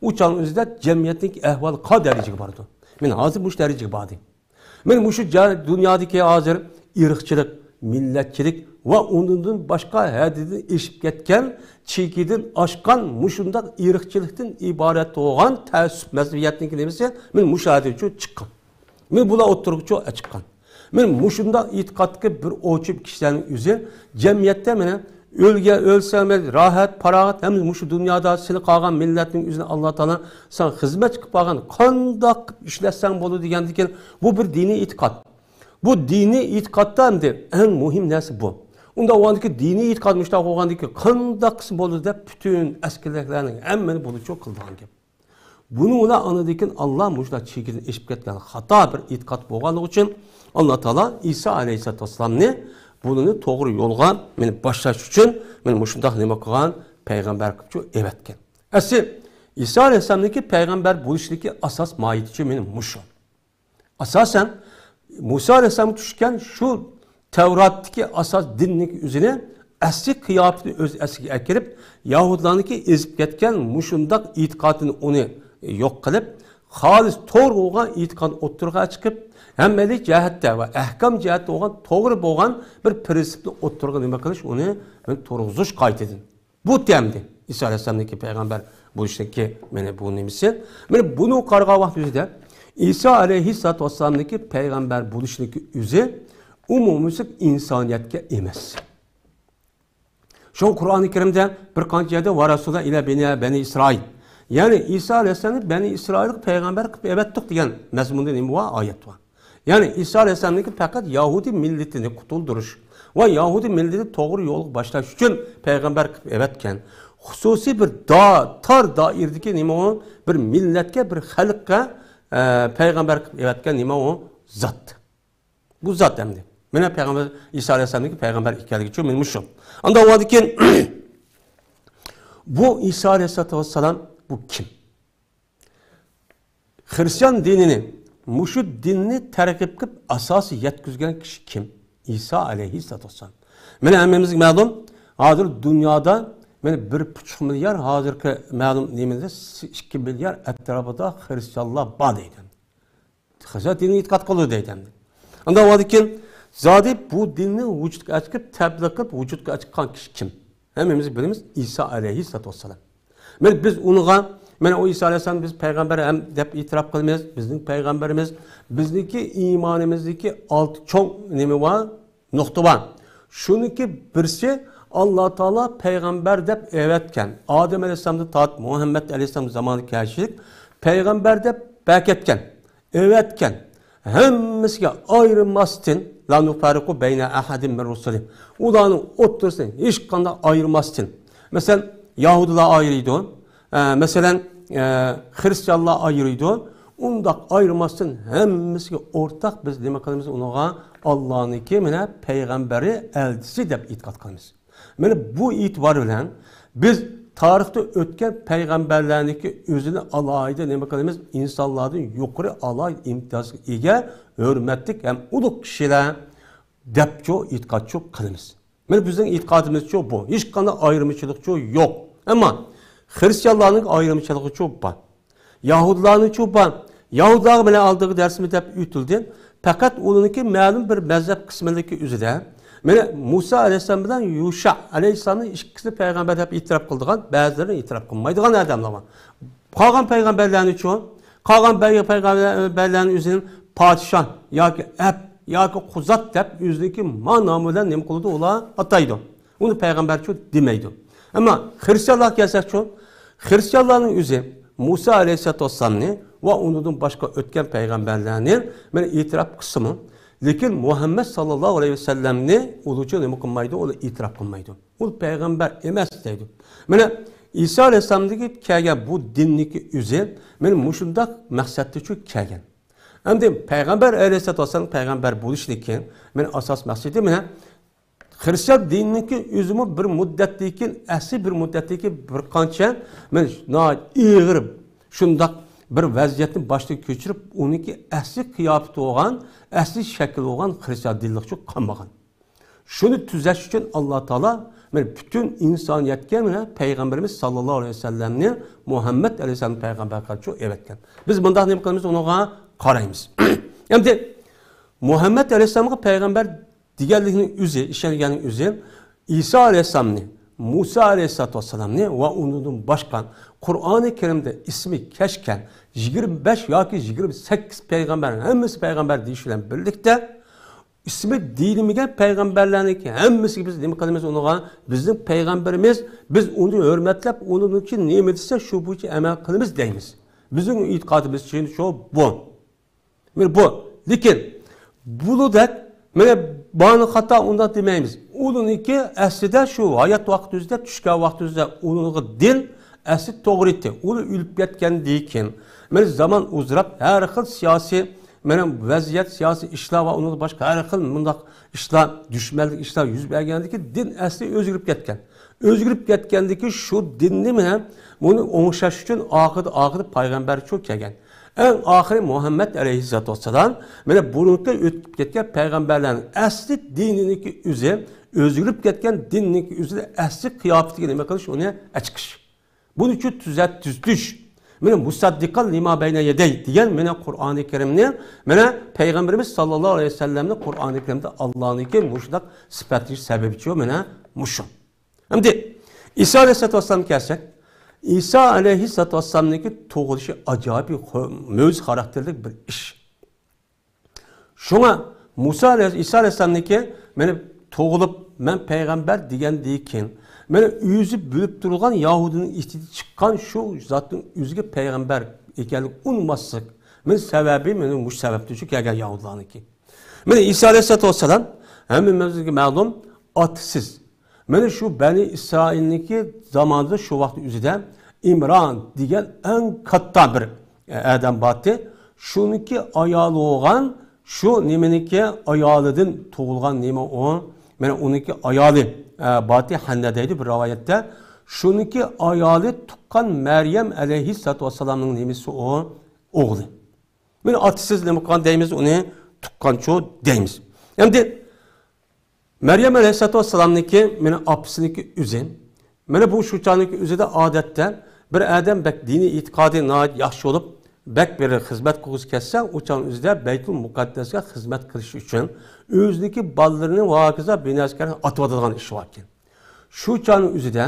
ئۇ چاغنىڭ ئۆزىدە جەمئىيەتنىڭكى ئەھۋالى قانداق دەرىجىگە بارىدۇ؟ مەن ھازىر مۇشۇ دەرىجىگە باردىم. مەن مۇشۇ جا-، دۇنيادىكى ھازىر ئىرقچىلىق، مىللەتچىلىك ۋە ئۇنىڭدىن باشقا ھەددىدىن ئېشىپ كەتكەن، چېكىدىن ئاشقان مۇشۇنداق ئىرقچىلىقتىن ئىبارەت بولغان تەئەسسۇپ مەزھىيەتنىڭكى نېمىسى، مەن مۇشۇ ھەددىدىن چىققان. مەن بۇلار ئوتتۇرىغا چىققان. مەن مۇشۇنداق ئېتىقادتىكى بىر ئوچۇم كىشىلەرنىڭ ئۆزى جەمئىيەتتە مانا ئۆلگەن، ئۆلسەڭ راھەت، پاراغەت، ھەم مۇشۇ دۇنيادا سېنى قالغان مىللەتنىڭ ئۆزىنى ئاللا تائالا ساڭا خىزمەت قىلىپ قالغان، قانداق قىلىپ ئىشلەتسەڭ بولىدۇ دېگەندىكىن، بۇ بىر دىنىي ئېتىقاد. بۇ دىنىي ئېتىقادتا ئەمدى ئەڭ مۇھىم نەرسە بۇ. ئۇنداق بولغاندىكىن دىنىي ئېتىقاد مۇشۇنداق بولغاندىكىن قانداق قىلسا بولىدۇ دەپ پۈتۈن ئەسكىرەكلەرنىڭ ھەممىنى بۇنىڭ ئۈچۈن قىلىدىغان گەپ. بۇنىڭ بىلەن ئاندىن كېيىن ئاللا مۇشۇنداق چېكىدىن ئېشىپ كەتكەن خاتا بىر ئېتىقاد بولغانلىقى ئۈچۈن ئاللا تائالا ئىسا ئەلەيھىسسالاتۇ ۋەسسالامنى بۇنىڭ توغرا يولغا مېنى باشلاش ئۈچۈن مېنى مۇشۇنداق نېمە قىلغان، پەيغەمبەر قىلىپ شۇ ئەۋەتكەن. ئەسلى ئىسا ئەلەيھىسسالامنىڭكى پەيغەمبەر بولۇشنىڭكى ئاساس ماھىيىتىچۇ مېنى مۇشۇ. ئاساسەن، مۇسا ئەلەيھىسسالامغا چۈشكەن شۇ تەۋراتتىكى ئاساس دىننىڭ ئۆزىنى ئەسلى قىياپىتىنى ئۆز ئەسلىگە ئەكىرىپ، يەھۇدىيلارنىڭكى ئېزىپ كەتكەن مۇشۇنداق ئېتىقادىنى ئۇنى يوق قىلىپ، خالىس توغرا بولغان ئېتىقادنى ئوتتۇرىغا چىقىپ، ئەمەلىي جەھەتتە ۋە ئەھكام جەھەتتە بولغان توغرا بولغان بىر پىرىنسىپنى ئوتتۇرىغا نېمە قىلىش، ئۇنى تۇرغۇزۇش قايتىدىن. بۇ تەمدى ئىسا ئەلەيھىسسالامنىڭكى پەيغەمبەر بولۇشنىڭكى مانا بۇ نېمىسى. مانا بۇنى قارىغان ۋاقتىمىزدا ئىسا ئەلەيھىسسالاتۇ ۋەسسالامنىڭكى پەيغەمبەر بولۇشنىڭكى ئۆزى ئومۇميۈزلۈك ئىنسانىيەتكە ئەمەس. شۇڭا قۇرئانى كەرىمدە بىر قانچە يەردە ۋە رەسۇلەن ئىلە بەنى، بەنى ئىسرائىل، يەنى ئىسا ئەلەيھىسسالامنى بەنى ئىسرائىلغا پەيغەمبەر قىلىپ ئەۋەتتۇق دېگەن مەزمۇندا نېمە بار؟ ئايەت بار. يەنى ئىسا ئەلەيھىسسالامنىڭكى پەقەت يەھۇدىي مىللىتىنى قۇتۇلدۇرۇش ۋە يەھۇدىي مىللىتىنى توغرا يولغا باشلاش ئۈچۈن پەيغەمبەر قىلىپ ئەۋەتكەن خۇسۇسىي بىر دا-، تار دائىرىدىكى نېمە ئۇ؟ بىر مىللەتكە، بىر خەلققە، ئە، پەيغەمبەر قىلىپ ئەۋەتكەن نېمە ئۇ؟ زات. بۇ زات ئەمدى. مانا پەيغەمبەر ئىسا ئەلەيھىسسالامنىڭكى پەيغەمبەر ئىكەنلىكى ئۈچۈن مانا مۇشۇ. ئانداق بولغاندىكىن بۇ ئىسا ئەلەيھىسسالاتۇ ۋەسسالام بۇ كىم؟ خىرىستىيان دىنىنى، مۇشۇ دىننى تەرغىب قىلىپ ئاساسىي يەتكۈزگەن كىشى كىم؟ ئىسا ئەلەيھىسسالاتۇ ۋەسسالام. مانا ھەممىمىزگە مەلۇم، ھازىر دۇنيادا مانا بىر پۇچۇق مىليار، ھازىرقى مەلۇم نېمىدە ئىككى مىليار ئەتراپىدا خىرىستىيانلار بار دەيدۇ. خىرىستىيان دىنىغا ئېتىقاد قىلىدۇ دەيدۇ ئەمدى. ئانداق بولغاندىكىن زادى بۇ دىننى ۋۇجۇدقا ئەكىرىپ، تەبلىغ قىلىپ ۋۇجۇدقا ئەكىرگەن كىشى كىم؟ ھەممىمىز بىلىمىز، ئىسا ئەلەيھىسسالاتۇ ۋەسسالام. مانا بىز ئۇنىڭغا، مانا ئۇ ئىسا ئەلەيھىسسالام بىز پەيغەمبەر ھەم دەپ ئېتىراپ قىلىمىز، بىزنىڭ پەيغەمبىرىمىز، بىزنىڭكى ئىمانىمىزدىكى ئالتە چوڭ نېمە بار؟ نۇقتا بار. شۇنىڭكى بىرسى، ئاللا تائالا پەيغەمبەر دەپ ئەۋەتكەن. ئادەم ئەلەيھىسسالامدىن تارتىپ مۇھەممەد ئەلەيھىسسالام زامانىغا كەلگۈچىلىك پەيغەمبەر دەپ بەركەتكەن. ئەۋەتكەن. ھەممىسىگە ئايرىماستىن، لا نۇفەررىقۇ بەينە ئەھەدىن مىن رۇسۇلى. ئۇلارنىڭ ئوتتۇرىسىنى ھېچقانداق ئايرىماستىن. مەسىلەن، يەھۇدىيلار ئايرىيدۇ. ئە، مەسىلەن، ئە، خىرىستىيانلار ئايرىيدۇ. ئۇنداق ئايرىماستىن ھەممىسىگە ئورتاق بىز نېمە قىلىمىز؟ ئۇنىڭغا ئاللانىڭكى مانا پەيغەمبىرى، ئەلچىسى دەپ ئېتىقاد قىلىمىز. مانا بۇ ئېتىبار بىلەن بىز تارىختا ئۆتكەن پەيغەمبەرلەرنىڭكى ئۆزىنى ئالاھىدە نېمە قىلىمىز؟ ئىنسانلاردىن يۇقىرى، ئالاھىدە ئىمتىيازغا ئىگە، ھۆرمەتلىك ھەم ئۇلۇغ كىشىلەر دەپچۇ ئېتىقادچۇ قىلىمىز. مانا بىزنىڭ ئېتىقادىمىزچۇ بۇ. ھېچقانداق ئايرىمىچىلىقچۇ يوق. ئەمما خىرىستىيانلارنىڭ ئايرىمىچىلىقىچۇ بار. يەھۇدىيلارنىڭچۇ بار. يەھۇدىيلارغا مانا ئالدىغى دەرسىمىز دەپ ئۆتۈلدى. پەقەت ئۇلارنىڭكى مەلۇم بىر مەزھەپ قىسمىدىكى ئۆزىدە، مانا مۇسا ئەلەيھىسسالام بىلەن يۇشا ئەلەيھىسسالامنى ئىككىسىنى پەيغەمبەر دەپ ئېتىراپ قىلىدىغان، بەزىلىرى ئېتىراپ قىلمايدىغان ئادەملەر بار. قالغان پەيغەمبەرلەرنىچۇ؟ قالغان پەيغەمبەرلەرنى ئۆزىنىڭ پادىشاھ ياكى ئەپ ياكى قۇزات دەپ ئۆزىنىڭكى ما نامى بىلەن نېمە قىلىدۇ؟ ئۇلار ئاتايدۇ. ئۇنى پەيغەمبەرچۇ دېمەيدۇ. ئەمما خىرىستىيانلارغا كەلسەكچۇ، خىرىستىيانلارنىڭ ئۆزى مۇسا ئەلەيھىسسالاتۇ ۋەسسالامنى ۋە ئۇنىڭدىن باشقا ئۆتكەن پەيغەمبەرلەرنى مانا ئېتىراپ قىلسىمۇ، لېكىن مۇھەممەد ساللاللاھۇ ئەلەيھى ۋەسەللەمنى ئۇلارچۇ نېمە قىلمايدۇ؟ ئۇلار ئېتىراپ قىلمايدۇ. ئۇ پەيغەمبەر ئەمەس دەيدۇ. مانا ئىسا ئەلەيھىسسالامدىكى كەلگەن بۇ دىننىكى ئۆزى مانا مۇشۇنداق مەقسەتتىچۇ كەلگەن. ئەمدى پەيغەمبەر ئەلەيھىسسالاتۇ ۋەسسالام پەيغەمبەر بولۇشنىكى مانا ئاساس مەقسىتى مانا خىرىستىيان دىنىنىڭكى ئۆزىمۇ بىر مۇددەتتىن كېيىن، ئەسلى بىر مۇددەتتىن كېيىن بىر قانچە مانا ناھايىتى ئېغىر شۇنداق بىر ۋەزىيەتنى باشتىن كۆچۈرۈپ، ئۇنىڭكى ئەسلى قىياپىتى بولغان، ئەسلى شەكلى بولغان خرىستىيان دىنلىقچۇ قالمىغان. شۇنى تۈزەش ئۈچۈن ئاللا تائالا مانا پۈتۈن ئىنسانىيەتكە مانا پەيغەمبىرىمىز ساللاللاھۇ ئەلەيھى ۋەسەللەمنى، مۇھەممەد ئەلەيھىسسالامنى پەيغەمبەر قىلىپ ئەۋەتكەن. بىز مۇنداق نېمە قىلىمىز، ئۇنىڭغا قارايمىز. ئەمدى مۇھەممەد ئەلەيھىسسالامغا پەيغەمبەر دېگەنلىكنىڭ ئۆزى، ئىشەنگەننىڭ ئۆزى، ئىسا ئەلەيھىسسالامنى، مۇسا ئەلەيھىسسالاتۇ ۋەسسالامنى ۋە ئۇنىڭدىن باشقا قۇرئانى كەرىمدە ئىسمى كەچكەن يىگىرمە بەش ياكى يىگىرمە سەككىز پەيغەمبەر، ھەممىسى پەيغەمبەر دېيىش بىلەن بىرلىكتە، ئىسمى دېيىلمىگەن پەيغەمبەرلەرنىڭكى ھەممىسىگە بىز نېمە قىلىمىز ئۇنىڭغا؟ بىزنىڭ پەيغەمبىرىمىز، بىز ئۇنى ھۆرمەتلەپ، ئۇنىڭكى نېمە دېسە، شۇ بويىچە ئەمەل قىلىمىز دەيمىز. بىزنىڭ ئېتىقادىمىز شۇ بۇ. مانا بۇ. لېكىن بۇلۇدەك، مانا بانى خاتا ئۇنداق دېمەيمىز. ئۇلۇنىڭكى ئەسلىدە شۇ ھايات ۋاقتىمىزدا، چۈشكەن ۋاقتىمىزدا ئۇلۇنغا دىن ئەسلى توغرا ئىدى. ئۇلۇ ئۆلۈپ كەتكەندىن كېيىن، مانا زامان ئۇزىراپ، ھەر خىل سىياسىي، مانا ۋەزىيەت، سىياسىي ئىشلار ۋە ئۇنىڭدىن باشقا ھەر خىل مۇنداق ئىشلار، دۈشمەنلىك ئىشلار يۈز بەرگەندىن كېيىن دىن ئەسلى ئۆزگىرىپ كەتكەن. ئۆزگىرىپ كەتكەندىن كېيىن شۇ دىننى مانا بۇنى ئوڭشاش ئۈچۈن ئاخىرىدا، ئاخىرىدا پەيغەمبەر شۇ كەلگەن. ئەڭ ئاخىرى مۇھەممەد ئەلەيھىسسالاتۇ ۋەسسالام، مانا بۇرۇنقى ئۆتۈپ كەتكەن پەيغەمبەرلەرنىڭ ئەسلى دىنىنىڭكى ئۆزى، ئۆزگىرىپ كەتكەن دىننىڭكى ئۆزىدە ئەسلى قىياپىتىگە نېمە قىلىش، ئۇنى ئەچىقىش. بۇنى شۇ تۈزەت، تۈزىتىش. مانا مۇسەددىقەن لىما بەينە يەدەي دېگەن مانا قۇرئانى كەرىمنى، مانا پەيغەمبىرىمىز ساللاللاھۇ ئەلەيھى ۋەسەللەمنى قۇرئانى كەرىمدە ئاللانىڭكى مۇشۇنداق سۈپەتلىشى سەۋەبىچۇ مانا مۇشۇ. ئەمدى ئىسا ئەلەيھىسسالاتۇ ۋەسسالامغا كەلسەك، ئىسا ئەلەيھىسسالاتۇ ۋەسسالامنىڭكى تۇغۇلۇشى ئاجايىپ خو-، مۆجىزە خاراكتېرلىك بىر ئىش. شۇڭا مۇسا ئەلەيھىس-، ئىسا ئەلەيھىسسالامنىڭكى مانا تۇغۇلۇپ، مەن پەيغەمبەر دېگەندىن كېيىن، مانا ئۆزى بىلىپ تۇرغان يەھۇدىينىڭ ئىچىدىن چىققان شۇ زاتنىڭ ئۆزىگە پەيغەمبەر ئىكەنلىكىنى ئۇنىماسلىق. مانا سەۋەبى مانا مۇشۇ سەۋەبتىن شۇ كەلگەن يەھۇدىيلارنىڭكى. مانا ئىسا ئەلەيھىسسالاتۇ ۋەسسالام ھەممىمىزگە مەلۇم، ئاتىسىز. مانا شۇ بەنى ئىسرائىلنىڭكى زامانىدا شۇ ۋاقىت ئۆزىدە ئىمران دېگەن ئەڭ كاتتا بىر ئادەم بارتى. شۇنىڭكى ئايالى بولغان، شۇ نېمىنىڭكى ئايالىدىن تۇغۇلغان نېمە ئۇ؟ مانا ئۇنىڭكى ئايالى، ئە، بارتى، ھەننە دەيدۇ بىر رىۋايەتتە. شۇنىڭكى ئايالى تۇغقان مەريەم ئەلەيھىسسالاتۇ ۋەسسالامنىڭ نېمىسى ئۇ؟ ئوغلى. مانا ئاتىسىز نېمە قىلغان دەيمىز، ئۇنى تۇغقانچۇ دەيمىز. ئەمدى مەريەم ئەلەيھىسسالاتۇ ۋەسسالامنىڭكى، مانا ئاپىسىنىڭكى ئۆزى. مانا بۇ شۇ چاغنىڭكى ئۆزىدە ئادەتتە بىر ئادەم بەك دىنىي ئېتىقادى ناھايىتى ياخشى بولۇپ، بەك بىر خىزمەت قىلغۇسى كەلسە، ئۇ چاغنىڭ ئۆزىدە بەيتۇل مۇقەددەسكە خىزمەت قىلىش ئۈچۈن ئۆزىنىڭكى بالىلىرىنى ۋە ھاكازا بىنەسكەرنى ئاتىۋاتىدىغان ئىش باركەن. شۇ چاغنىڭ ئۆزىدە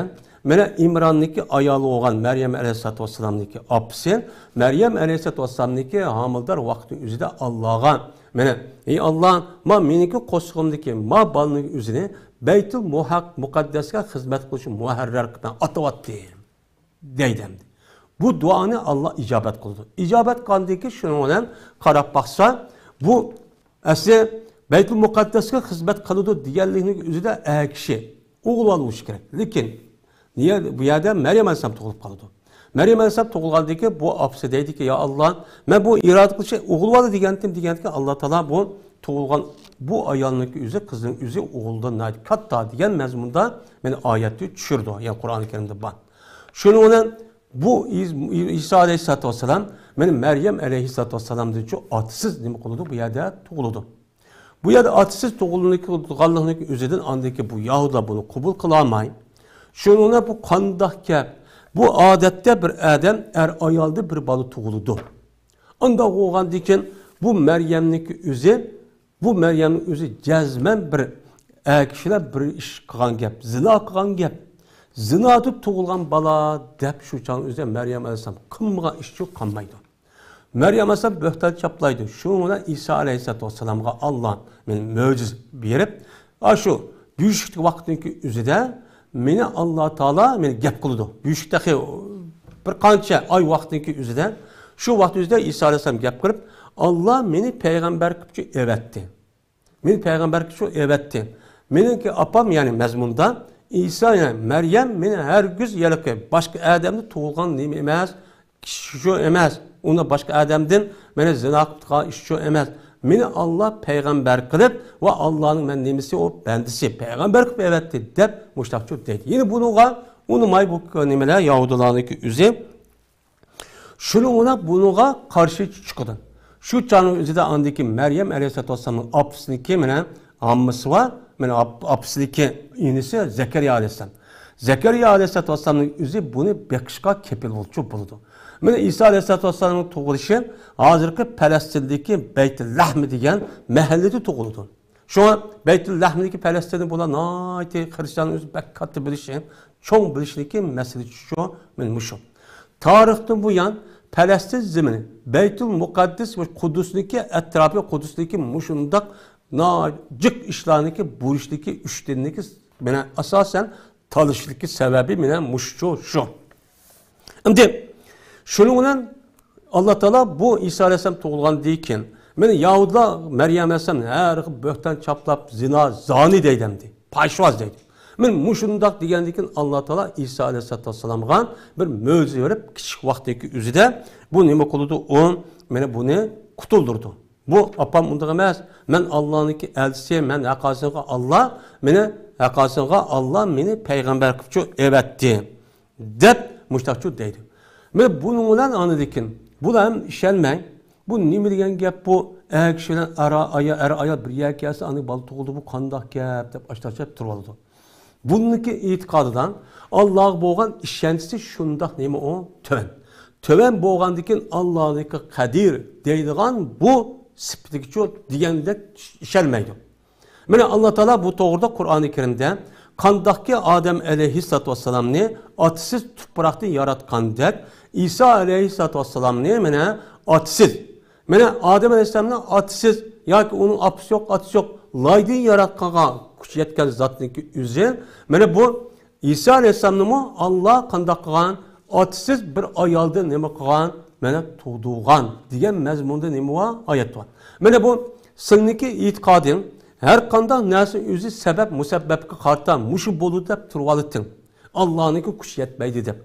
مانا ئىمراننىڭكى ئايالى بولغان مەريەم ئەلەيھىسسالاتۇ ۋەسسالامنىڭكى ئاپىسى مەريەم ئەلەيھىسسالاتۇ ۋەسسالامنىڭكى ھامىلىدار ۋاقتىنىڭ ئۆزىدە ئاللاغا، مانا، ئى ئاللا، ما مېنىڭكى قورسىقىمدىكى ما بالىنىڭ ئۆزىنى بەيتۇل مۇھەق-، مۇقەددەسكە خىزمەت قىلىش مۇھەررەر قىلىپ مەن ئاتىۋاتتىم. دەيدۇ ئەمدى. بۇ دۇئانى ئاللا ئىجابەت قىلىدۇ. ئىجابەت قىلغاندىن كېيىن شۇنىڭ بىلەن قاراپ باقسا، بۇ ئەسلى بەيتۇل مۇقەددەسكە خىزمەت قىلىدۇ دېگەنلىكنىڭ ئۆزىدە ئەر كىشى ئوغۇل بولۇشى كېرەك. لېكىن نىيە-، بۇ يەردە مەريەم ئەلەيھىسسالام تۇغۇلۇپ قالىدۇ. مەريەم ئەلەيھىسسالام تۇغۇلغاندىن كېيىن بۇ ئاپىسى دەيدىكى، يا ئاللا، مەن بۇ ئىرادە قىلىش ئوغۇل بالا دېگەنتىم، دېگەنتىكى، ئاللا تائالا بۇ تۇغۇلغان بۇ ئايالنىڭكى ئۆزى، قىزنىڭ ئۆزى ئوغۇلدىن ناھايىتى كاتتا دېگەن مەزمۇندا مانا ئايەتنى چۈشۈرىدۇ. يەنى قۇرئانى كەرىمدە بار. شۇنىڭ بىلەن بۇ ئىس-، ئىسا ئەلەيھىسسالاتۇ ۋەسسالام، مانا مەريەم ئەلەيھىسسالاتۇ ۋەسسالامدىنچۇ ئاتىسىز نېمە قىلىدۇ؟ بۇ يەردە تۇغۇلىدۇ. بۇ يەردە ئاتىسىز تۇغۇلغانلىقىنىڭ ئۆزىدىن ئاندىن كېيىن بۇ يەھۇدىيلار بۇنى قوبۇل قىلالماي، شۇنىڭ بىلەن بۇ قانداق گەپ؟ بۇ ئادەتتە بىر ئادەم ئەر ئايالدا بىر بالا تۇغۇلىدۇ. ئانداق بولغاندىن كېيىن بۇ مەريەمنىڭكى ئۆزى بۇ مەريەمنىڭ ئۆزى جەزمەن بىر ئەر كىشىلەر بىر ئىش قىلغان گەپ، زىنا قىلغان گەپ. زىنادا تۇغۇلغان بالا دەپ شۇ چاغنىڭ ئۆزىدە مەريەم ئەلەيھىسسالام قىلمىغان ئىشچۇ قالمايدۇ. مەريەم ئەلەيھىسسالام بۆھتان چاپلايدۇ. شۇنىڭ بىلەن ئىسا ئەلەيھىسسالاتۇ ۋەسسالامغا ئاللا مانا مۆجىزە بېرىپ، ئاشۇ بۆشۈكتىكى ۋاقىتنىڭكى ئۆزىدە مېنى ئاللا تائالا مانا گەپ قىلىدۇ. بۆشۈك تېخى بىر قانچە ئاي ۋاقىتنىڭكى ئۆزىدە شۇ ۋاقىت ئۆزىدە ئىسا ئەلەيھىسسالام گەپ قىلىپ، ئاللا مېنى پەيغەمبەر قىلىپچۇ ئەۋەتتى. مېنى پەيغەمبەر قىلىپچۇ ئەۋەتتى. مېنىڭكى ئاپام، يەنى مەزمۇندا ئىسا، يەنى مەريەم مېنى ھەرگىز ھېلىقى باشقا ئادەمدىن تۇغۇلغان نېمە ئەمەس، كىشىچۇ ئەمەس. ئۇنى باشقا ئادەمدىن مېنى زىنا قىلىپ تۇغان ئىشچۇ ئەمەس. مېنى ئاللا پەيغەمبەر قىلىپ ۋە ئاللانىڭ مەن نېمىسى، ئۇ بەندىسى، پەيغەمبەر قىلىپ ئەۋەتتى دەپ مۇشتاقچۇ دەيدۇ. يەنى بۇنىڭغا ئۇنىماي بۇ نېمىلەر يەھۇدىيلارنىڭكى ئۆزى. شۇنىڭ بىلەن بۇنىڭغا قارشى چىقىدۇ. شۇ چاغنىڭ ئۆزىدە ئاندىكى مەريەم ئەلەيھىسسالاتۇ ۋەسسالامنىڭ ئاپىسىنىڭكى مانا ئاممىسى بار، مانا ئاپ-، ئاپىسىنىڭكى ئىنىسى زەكەرىيا ئەلەيھىسسالام. زەكەرىيا ئەلەيھىسسالاتۇ ۋەسسالامنىڭ ئۆزى بۇنى بېقىشقا كېپىلچى بولىدۇ. مانا ئىسا ئەلەيھىسسالاتۇ ۋەسسالامنىڭ تۇغۇلۇشى ھازىرقى پەلەستىندىكى بەيتۇللەھم دېگەن مەھەللىدە تۇغۇلىدۇ. شۇڭا بەيتۇللەھمدىكى پەلەستىننى بۇلار ناھايىتى خىرىستىيان ئۆزى بەك كاتتا بىلىشى، چوڭ بىلىشنىكى مەسىلىسى شۇ، مانا مۇشۇ. تارىختىن بۇيان پەلەستىن زېمىنى، بەيتۇل مۇقەددەس ۋە قۇددۇسنىكى ئەتراپى، قۇددۇسنىكى مۇشۇنداق ناجىق ئىشلارنىكى بۇرۇشتىكى ئۈچ دىننىكى مانا ئاساسەن تالىشىشنىكى سەۋەبى مانا مۇشۇ شۇ. ئەمدى شۇنىڭ بىلەن ئاللا تائالا بۇ ئىسا ئەلەيھىسسالام تۇغۇلغاندىن كېيىن، مانا يەھۇدىيلار مەريەم ئەلەيھىسسالامنى ھەر خىل بۆھتان چاپلاپ، زىنا، زانى دەيدۇ ئەمدى، پاشۋاز دەيدۇ. مانا مۇشۇنداق دېگەندىن كېيىن ئاللا تائالا ئىسا ئەلەيھىسسالاتۇ ۋەسسالامغا بىر مۆجىزە بېرىپ، كىچىك ۋاقتىدىكى ئۆزىدە بۇ نېمە قىلىدۇ؟ ئۇ مانا بۇنى قۇتۇلدۇرىدۇ. بۇ ئاپام ئۇنداق ئەمەس، مەن ئاللانىڭكى ئەلچىسى، مەن ھەققاسىغا ئاللا، مېنى ھەققاسىغا ئاللا مېنى پەيغەمبەر قىلىپچۇ ئەۋەتتى، دەپ مۇشتاقچۇ دەيدۇ. مانا بۇنىڭ بىلەن ئاندىن كېيىن بۇلار ھەم ئىشەنمەي، بۇ نېمە دېگەن گەپ بۇ؟ ئەر كىشى بىلەن ئەر ئايال، ئەر ئايال بىر يەرگە كەلسە، ئاندىن بالا تۇغۇلىدۇ، بۇ قانداق گەپ دەپ ئاشتاق تۇرۇۋالىدۇ. بۇنىڭكى ئېتىقادىدا ئاللاغا بولغان ئىشەنچىسى شۇنداق نېمە ئۇ؟ تۆۋەن. تۆۋەن بولغاندىكىن ئاللانىڭكى قەدىر دەيدىغان بۇ سۈپىتىگىچۇ دېگەندەك ئىشەنمەيدۇ. مانا ئاللا تائالا بۇ توغرىدا قۇرئانى كەرىمدە قانداقكى ئادەم ئەلەيھىسسالاتۇ ۋەسسالامنى ئاتىسىز تۇپراقتىن ياراتقاندەك، ئىسا ئەلەيھىسسالاتۇ ۋەسسالامنى مانا ئاتىسىز، مانا ئادەم ئەلەيھىسسالامنى ئاتىسىز ياكى ئۇنىڭ ئاپىسى يوق، ئاتىسى يوق، لايدىن ياراتقانغا كۈچى يەتكەن زاتنىڭكى ئۆزى، مانا بۇ ئىسا ئەلەيھىسسالامنىمۇ ئاللا قانداق قىلغان؟ ئاتىسىز بىر ئايالدىن نېمە قىلغان؟ مانا تۇغدۇرغان دېگەن مەزمۇندا نېمە بار؟ ئايەت بار. مانا بۇ سىلىنىڭكى ئېتىقادىڭ ھەر قانداق نەرسە ئۆزى سەۋەب مۇسەببەپكە قارىتا مۇشۇ بولىدۇ دەپ تۇرۇۋالىتىڭ. ئاللانىڭكى كۈچى يەتمەيدۇ دەپ.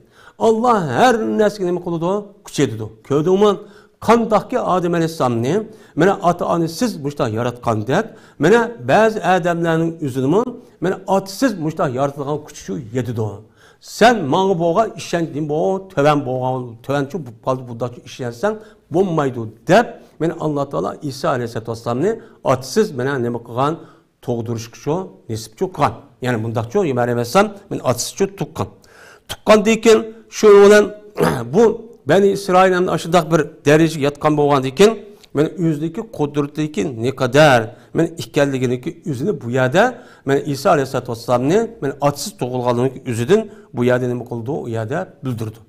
ئاللا ھەر نەرسىگە نېمە قىلىدۇ؟ كۈچ يېتىدۇ. كۆردۈڭمۇ؟ قانداقكى ئادەم ئەلەيھىسسالامنى مانا ئاتا-ئانىسىز مۇشۇنداق ياراتقاندەك، مانا بەزى ئادەملەرنىڭ ئۆزىنىمۇ مانا ئاتىسىز مۇشۇنداق يارىتىلغان كۈچى شۇ يېتىدۇ. سەن ماڭا بولغان ئىشەنچ نېمە بۇ؟ تۆۋەن بولغان، تۆۋەنچۇ بولۇپ قالدى، بۇنداقچۇ ئىشەنسەڭ بولمايدۇ دەپ، مانا ئاللا تائالا ئىسا ئەلەيھىسسالاتۇ ۋەسسالامنى ئاتىسىز مانا نېمە قىلغان؟ تۇغدۇرۇشقىچۇ نېسىپچۇ قىلغان. يەنى مۇنداقچۇ، مەريەم ئەلەيھىسسالام مېنى ئاتىسىچۇ تۇغقان. تۇغقاندىن كېيىن شۇ بىلەن بۇ بەنى ئىسرائىل ھەم ئاشۇنداق بىر دەرىجىگە يەتكەن بولغاندىن كېيىن، مانا ئۆزىنىڭكى قۇدرىتىدىكى نېقەدەر مانا ئىكەنلىكىنىڭكى ئۆزىنى بۇ يەردە مانا ئىسا ئەلەيھىسسالاتۇ ۋەسسالامنى مانا ئاتىسىز تۇغۇلغانلىقىنىڭكى ئۆزىدىن بۇ يەردە نېمە قىلىدۇ؟ ئۇ يەردە بىلدۈرىدۇ.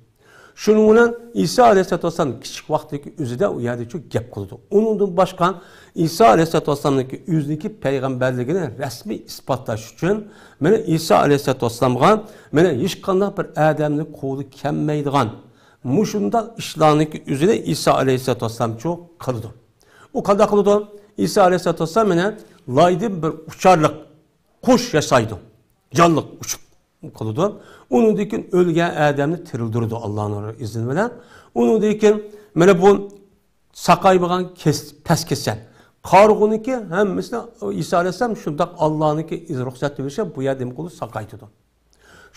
شۇنىڭ بىلەن ئىسا ئەلەيھىسسالاتۇ ۋەسسالام كىچىك ۋاقتىدىكى ئۆزىدە ئۇ يەردە شۇ گەپ قىلىدۇ. ئۇنىڭدىن باشقا ئىسا ئەلەيھىسسالاتۇ ۋەسسالامنىڭكى ئۆزىنىڭكى پەيغەمبەرلىكىنى رەسمىي ئىسپاتلاش ئۈچۈن مانا ئىسا ئەلەيھىسسالاتۇ ۋەسسالامغا مانا ھېچقانداق بىر ئادەمنىڭ قولى كەلمەيدىغان مۇشۇنداق ئىشلارنىڭكى ئۆزىنى ئىسا ئەلەيھىسسالاتۇ ۋەسسالامچۇ قىلىدۇ. ئۇ قانداق قىلىدۇ؟ ئىسا ئەلەيھىسسالاتۇ ۋەسسالام مانا لايدىن بىر ئۇچارلىق قۇش ياسايدۇ. جانلىق ئۇچۇپ قالىدۇ. ئۇنىڭدىن كېيىن ئۆلگەن ئادەمنى تىرىلدۈرىدۇ ئاللانىڭ ئىزنى بىلەن. ئۇنىڭدىن كېيىن مانا بۇ ساقايمىغان كېس-، پەس كېسەل. قارىغۇنىڭكى ھەممىسىنى ئىسا ئەلەيھىسسالام شۇنداق ئاللانىڭكى ئىز-، رۇخسەت بېرىشى بۇ يەردە نېمە قىلىدۇ؟ ساقايتىدۇ.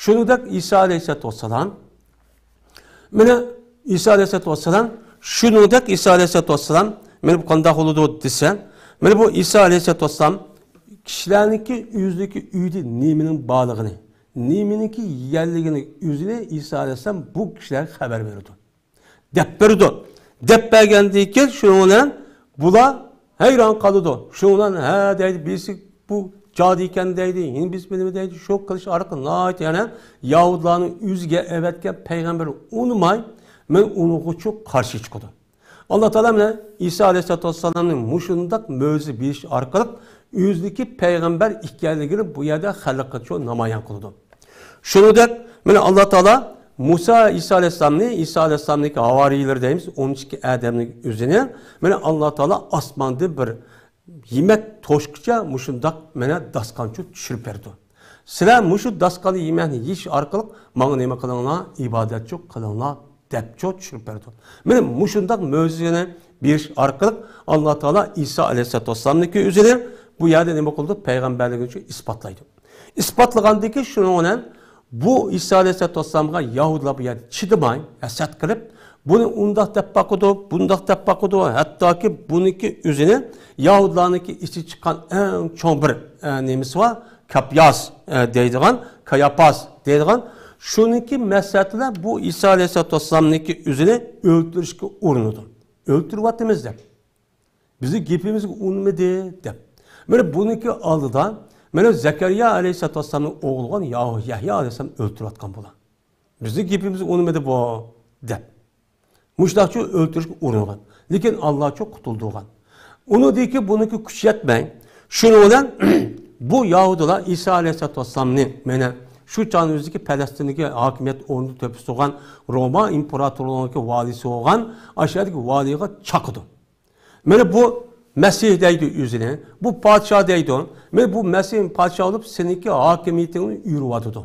شۇنىڭدەك ئىسا ئەلەيھىسسالاتۇ ۋەسسالام، مانا ئىسا ئەلەيھىسسالاتۇ ۋەسسالام، شۇنىڭدەك ئىسا ئەلەيھىسسالاتۇ ۋەسسالام، مانا بۇ قانداق بولىدۇ دېسە، مانا بۇ ئىسا ئەلەيھىسسالاتۇ ۋەسسالام كىشىلەرنىڭكى ئۆزىنىڭكى ئۆيىدە نېمىنىڭ بارلىقىنى، نېمىنىڭكى يېگەنلىكىنى ئۆزىنى ئىسا ئەلەيھىسسالام بۇ كىشىلەرگە خەۋەر بېرىدۇ. دەپ بېرىدۇ. دەپ بەرگەندىن كېيىن شۇنىڭ بىلەن بۇلار ھەيران قالىدۇ. شۇنىڭ بىلەن ھە دەيدۇ، بىرسى بۇ جادۇ ئىكەن دەيدۇ، يەنە بىرسى نېمە دەيدۇ، شۇ قىلىش ئارقىلىق ناھايىتى يەنە يەھۇدىيلارنىڭ ئۆزىگە ئەۋەتكەن پەيغەمبىرى ئۇنىماي، مەن ئۇنىڭغىچۇ قارشى چىقىدۇ. ئاللا تائالا مانا ئىسا ئەلەيھىسسالاتۇ ۋەسسالامنى مۇشۇنداق مۆجىزە بېرىش ئارقىلىق ئۆزىنىڭكى پەيغەمبەر ئىكەنلىكىنى بۇ يەردە خەلققە شۇ نامايان قىلىدۇ. شۇنىڭدەك مانا ئاللا تائالا مۇسا ئىسا ئەلەيھىسسالامنى، ئىسا ئەلەيھىسسالامنىڭكى ھاۋارىيلىرى دەيمىز، ئون ئىككى ئادەمنىڭ ئۆزىنى مانا ئاللا تائالا ئاسماندىن بىر يېمەك توشقىچە مۇشۇنداق مانا داستانچۇ چۈشۈرۈپ بەردى. سىلەر مۇشۇ داستاندا يېمەكنى يېيىش ئارقىلىق ماڭا نېمە قىلىڭلار؟ ئىبادەتچۇ قىلىڭلار، دەپچۇ چۈشۈرۈپ بەردى. مانا مۇشۇنداق مۆجىزىنى بېرىش ئارقىلىق ئاللا تائالا ئىسا ئەلەيھىسسالاتۇ ۋەسسالامنىڭكى ئۆزىنى بۇ يەردە نېمە قىلىدۇ؟ پەيغەمبەرلىكىنى ئىسپاتلايدۇ. ئىسپاتلىغاندىن كېيىن شۇنىڭ بىلەن بۇ ئىسا ئەلەيھىسسالاتۇ ۋەسسالامغا يەھۇدىيلار بۇ يەردە چىدىماي، ھەسەت قىلىپ، بۇنى ئۇنداق دەپ باقىدۇ، بۇنداق دەپ باقىدۇ، ھەتتاكى بۇنىڭكى ئۆزىنى يەھۇدىيلارنىڭكى ئىچى چىققان ئەڭ چوڭ بىر، ئە، نېمىسى بار، كاپياس، ئە، دەيدىغان، كاياپاس دەيدىغان، شۇنىڭكى مەسلىھەتى بىلەن بۇ ئىسا ئەلەيھىسسالاتۇ ۋەسسالامنىڭكى ئۆزىنى ئۆلتۈرۈشكە ئۇرۇنىدۇ. ئۆلتۈرۈۋاتىمىز دەپ. بىزنىڭ گېپىمىزگە ئۇنىمىدى دەپ. مانا بۇنىڭكى ئالدىدا، مانا زەكەرىيا ئەلەيھىسسالاتۇ ۋەسسالامنىڭ ئوغلى بولغان يا-، يەھيا ئەلەيھىسسالامنى ئۆلتۈرۈۋاتقان بۇلار. بىزنىڭ گېپىمىزگە ئۇنىمىدى بۇ، دەپ. مۇشۇنداقچۇ ئۆلتۈرۈشكە ئۇرۇنغان. لېكىن ئاللاچۇ قۇتۇلدۇرغان. ئۇنىڭدىن كېيىن بۇنىڭكى كۈچى يەتمەي، شۇنىڭ بىلەن بۇ يەھۇدىيلار ئىسا ئەلەيھىسسالاتۇ ۋەسسالامنى، مانا شۇ چاغنىڭ ئۆزىدىكى پەلەستىندىكى ھاكىمىيەت ئورنىدا تۆپىسى بولغان روما ئىمپېراتورلۇقىنىڭكى ۋالىيسى بولغان ئاشۇ يەردىكى ۋالىيغا چاقىدۇ. مانا بۇ مەسىھ دەيدۇ ئۆزىنى، بۇ پادىشاھ دەيدۇ. مانا بۇ مەسىھ پادىشاھ بولۇپ، سېنىڭكى ھاكىمىيىتىڭنى يۈرۈۋاتىدۇ.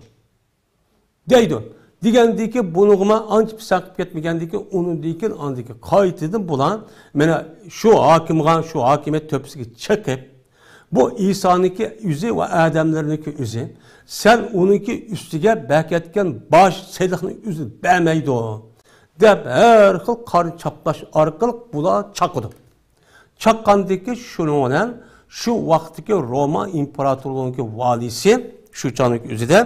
دەيدۇ. دېگەندىكى بۇنىڭغىمۇ ئانچە پىسەنت قىلىپ كەتمىگەندىكى ئۇنىڭدىن كېيىن ئاندىكى قايتىدىن بۇلار مانا شۇ ھاكىمغا، شۇ ھاكىمىيەت تۆپىسىگە چىقىپ، بۇ ئىسانىڭكى ئۆزى ۋە ئادەملىرىنىڭكى ئۆزى، سەن ئۇنىڭكى ئۈستىگە بەركەتكەن باج سېلىقنى ئۆزى بەرمەيدۇ، دەپ ھەر خىل قارا چاپلاش ئارقىلىق بۇلار چاقىدۇ. چاققاندىكى شۇنىڭ بىلەن شۇ ۋاقىتتىكى روما ئىمپېراتورلۇقىنىڭكى ۋالىيسى شۇ چاغنىڭ ئۆزىدە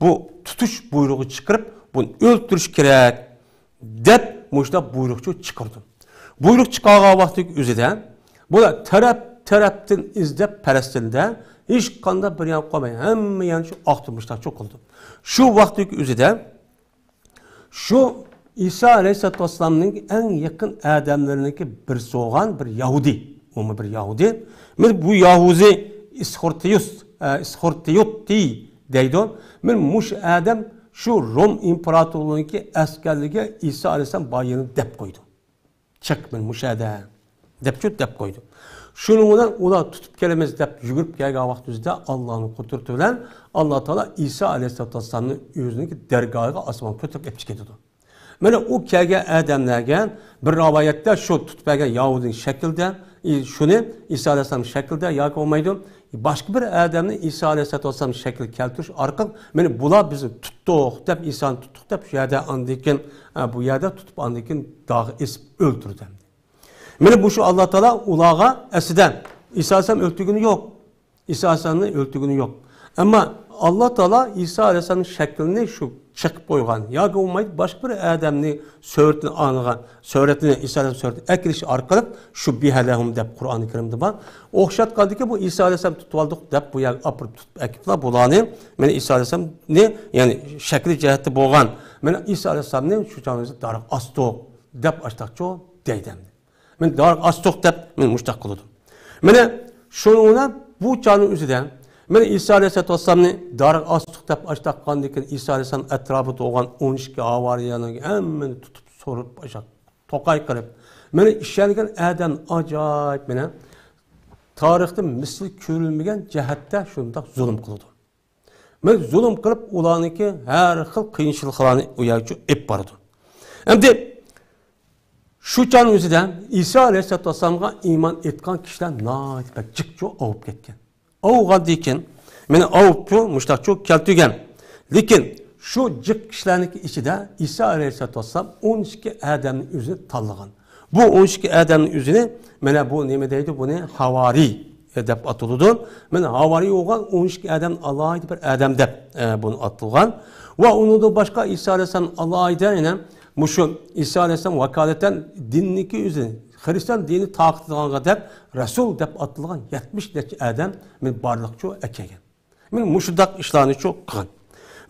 بۇ تۇتۇش بۇيرۇقى چىقىرىپ، بۇنى ئۆلتۈرۈش كېرەك دەپ مۇشۇنداق بۇيرۇقچۇ چىقىرىدۇ. بۇيرۇق چىقارغان ۋاقىتتىكى ئۆزىدە بۇلار تەرەپ تەرەپتىن ئىزدەپ پەلەستىندە ھېچقانداق بىر يەر قالماي، ھەممە يەرنى شۇ ئاختۇرۇپ مۇشۇنداقچۇ قىلىدۇ. شۇ ۋاقىتتىكى ئۆزىدە شۇ ئىسا ئەلەيھىسسالاتۇ ۋەسسالامنىڭ ئەڭ يېقىن ئادەملىرىنىڭكى بىرسى بولغان بىر يەھۇدىي، ئۇمۇ بىر يەھۇدىي. مانا بۇ يەھۇدىي ئىسخورتىيۇس، ئە، ئىسخورتىيۇتتى دەيدۇ. مانا مۇشۇ ئادەم شۇ روم ئىمپېراتورلۇقىنىڭكى ئەسكەرلىرىگە ئىسا ئەلەيھىسسالام بار يېرىنى دەپ قويىدۇ. چىق، مانا مۇشۇ يەردە دەپچۇ دەپ قويىدۇ. شۇنىڭ بىلەن ئۇلار تۇتۇپ كېلىمىز دەپ يۈگۈرۈپ كەلگەن ۋاقتىمىزدا ئاللانىڭ قۇدرىتى بىلەن ئاللا تائالا ئىسا ئەلەيھىسسالاتۇ ۋەسسالامنى ئۆزىنىڭكى دەرگاھىغا ئاسمانغا كۆتۈرۈپ ئېلىپ چىقىدۇ. مانا ئۇ كەلگەن ئادەملەرگە بىر رىۋايەتتە شۇ تۇتۇپ بەرگەن يەھۇدىي شەكىلدە، ئى، شۇنى ئىسا ئەلەيھىسسالام شەكلىدە ياكى بولمايدۇ، باشقا بىر ئادەمنى ئىسا ئەلەيھىسسالاتۇ ۋەسسالام شەكلىگە كەلتۈرۈش ئارقىلىق، مانا بۇلار بىزنى تۇتتۇق دەپ، ئىسانى تۇتتۇق دەپ، شۇ يەردە ئاندىن كېيىن، ئە، بۇ يەردە تۇتۇپ، ئاندىن كېيىن داغ ئېسىپ ئۆلتۈردى. مانا مۇشۇ ئاللا تائالا ئۇلارغا ئەسلىدە ئىسا ئەلەيھىسسالام ئۆلتۈرگىنى يوق. ئىسا ئەلەيھىسسالامنى ئۆلتۈرگىنى يوق. ئەمما ئاللا تائالا ئىسا ئەلەيھىسسالامنىڭ شەكلىنى شۇ چېقىپ قويغان ياكى بولمايدۇ باشقا بىر ئادەمنى سۈرىتىنى ئالغان، سۈرىتىنى، ئىسا ئەلەيھىسسالام سۈرىتىنى ئەكىرىش ئارقىلىق شۇ بىھەلەھۇم دەپ قۇرئانى كەرىمدە بار. ئوخشاتقاندىكىن بۇ ئىسا ئەلەيھىسسالام تۇتۇۋالدۇق دەپ بۇ يەرگە ئاپىرىپ تۇتۇپ ئەكىپلا بۇلارنى، مانا ئىسا ئەلەيھىسسالامنى، يەنى شەكلى جەھەتتە بولغان، مانا ئىسا ئەلەيھىسسالامنى شۇ چاغنىڭ ئۆزىدە دارغا ئاستۇق دەپ ئاشتاقچۇ دەيدۇ ئەمدى. مانا دارغا ئاستۇق دەپ، مانا مۇشتاق قىلىدۇ. مانا شۇنىڭ بىلەن بۇ چاغنىڭ ئۆزىدە، مانا ئىسا ئەلەيھىسسالاتۇ ۋەسسالامنى دارغا ئاستۇق دەپ ئاشتاققاندىن كېيىن، ئىسا ئەلەيھىسسالام ئەتراپىدا تۇرغان ئون ئىككى ھاۋارىيلارنىڭ ھەممىنى تۇتۇپ، سورۇپ، ئاشاق توقاي قىلىپ، مانا ئىشەنگەن ئادەم ئاجايىپ، مانا تارىختا مىسلى كۆرۈلمىگەن جەھەتتە شۇنداق زۇلۇم قىلىدۇ. مەن زۇلۇم قىلىپ، ئۇلارنىڭكى ھەر خىل قىيىنچىلىقلارنى ئۇ يەرگىچە ئېلىپ بارىدۇ. ئەمدى شۇ چاغنىڭ ئۆزىدە ئىسا ئەلەيھىسسالاتۇ ۋەسسالامغا ئىمان ئېيتقان كىشىلەر ناھايىتى بەك جىقچۇ ئاۋۇپ كەتكەن. ئاۋۇغاندىن كېيىن، مېنى ئاۋۇپچۇ، مۇشتاقچۇ كەلتۈرگەن. لېكىن شۇ جىق كىشىلەرنىڭكى ئىچىدە ئىسا ئەلەيھىسسالاتۇ ۋەسسالام ئون ئىككى ئادەمنى ئۆزىنى تاللىغان. بۇ ئون ئىككى ئادەمنىڭ ئۆزىنى، مانا بۇ نېمە دەيدۇ، بۇنى ھاۋارىي دەپ ئاتىلىدۇ. مانا ھاۋارىي بولغان ئون ئىككى ئادەم ئالاھىدە بىر ئادەم دەپ، ئە، بۇنى ئاتىلغان. ۋە ئۇنىڭدىن باشقا ئىسا ئەلەيھىسسالام ئالاھىدە يەنە مۇشۇ ئىسا ئەلەيھىسسالام ۋاكالىتەن دىننىكى ئۆزى، خىرىستىيان دىنى تارقىتىدىغانغا دەپ رەسۇل دەپ ئاتىلغان يەتمىش نەچچە ئادەم مانا بارلىقچۇ ئەكەلگەن. مانا مۇشۇنداق ئىشلارنىچۇ قىلغان.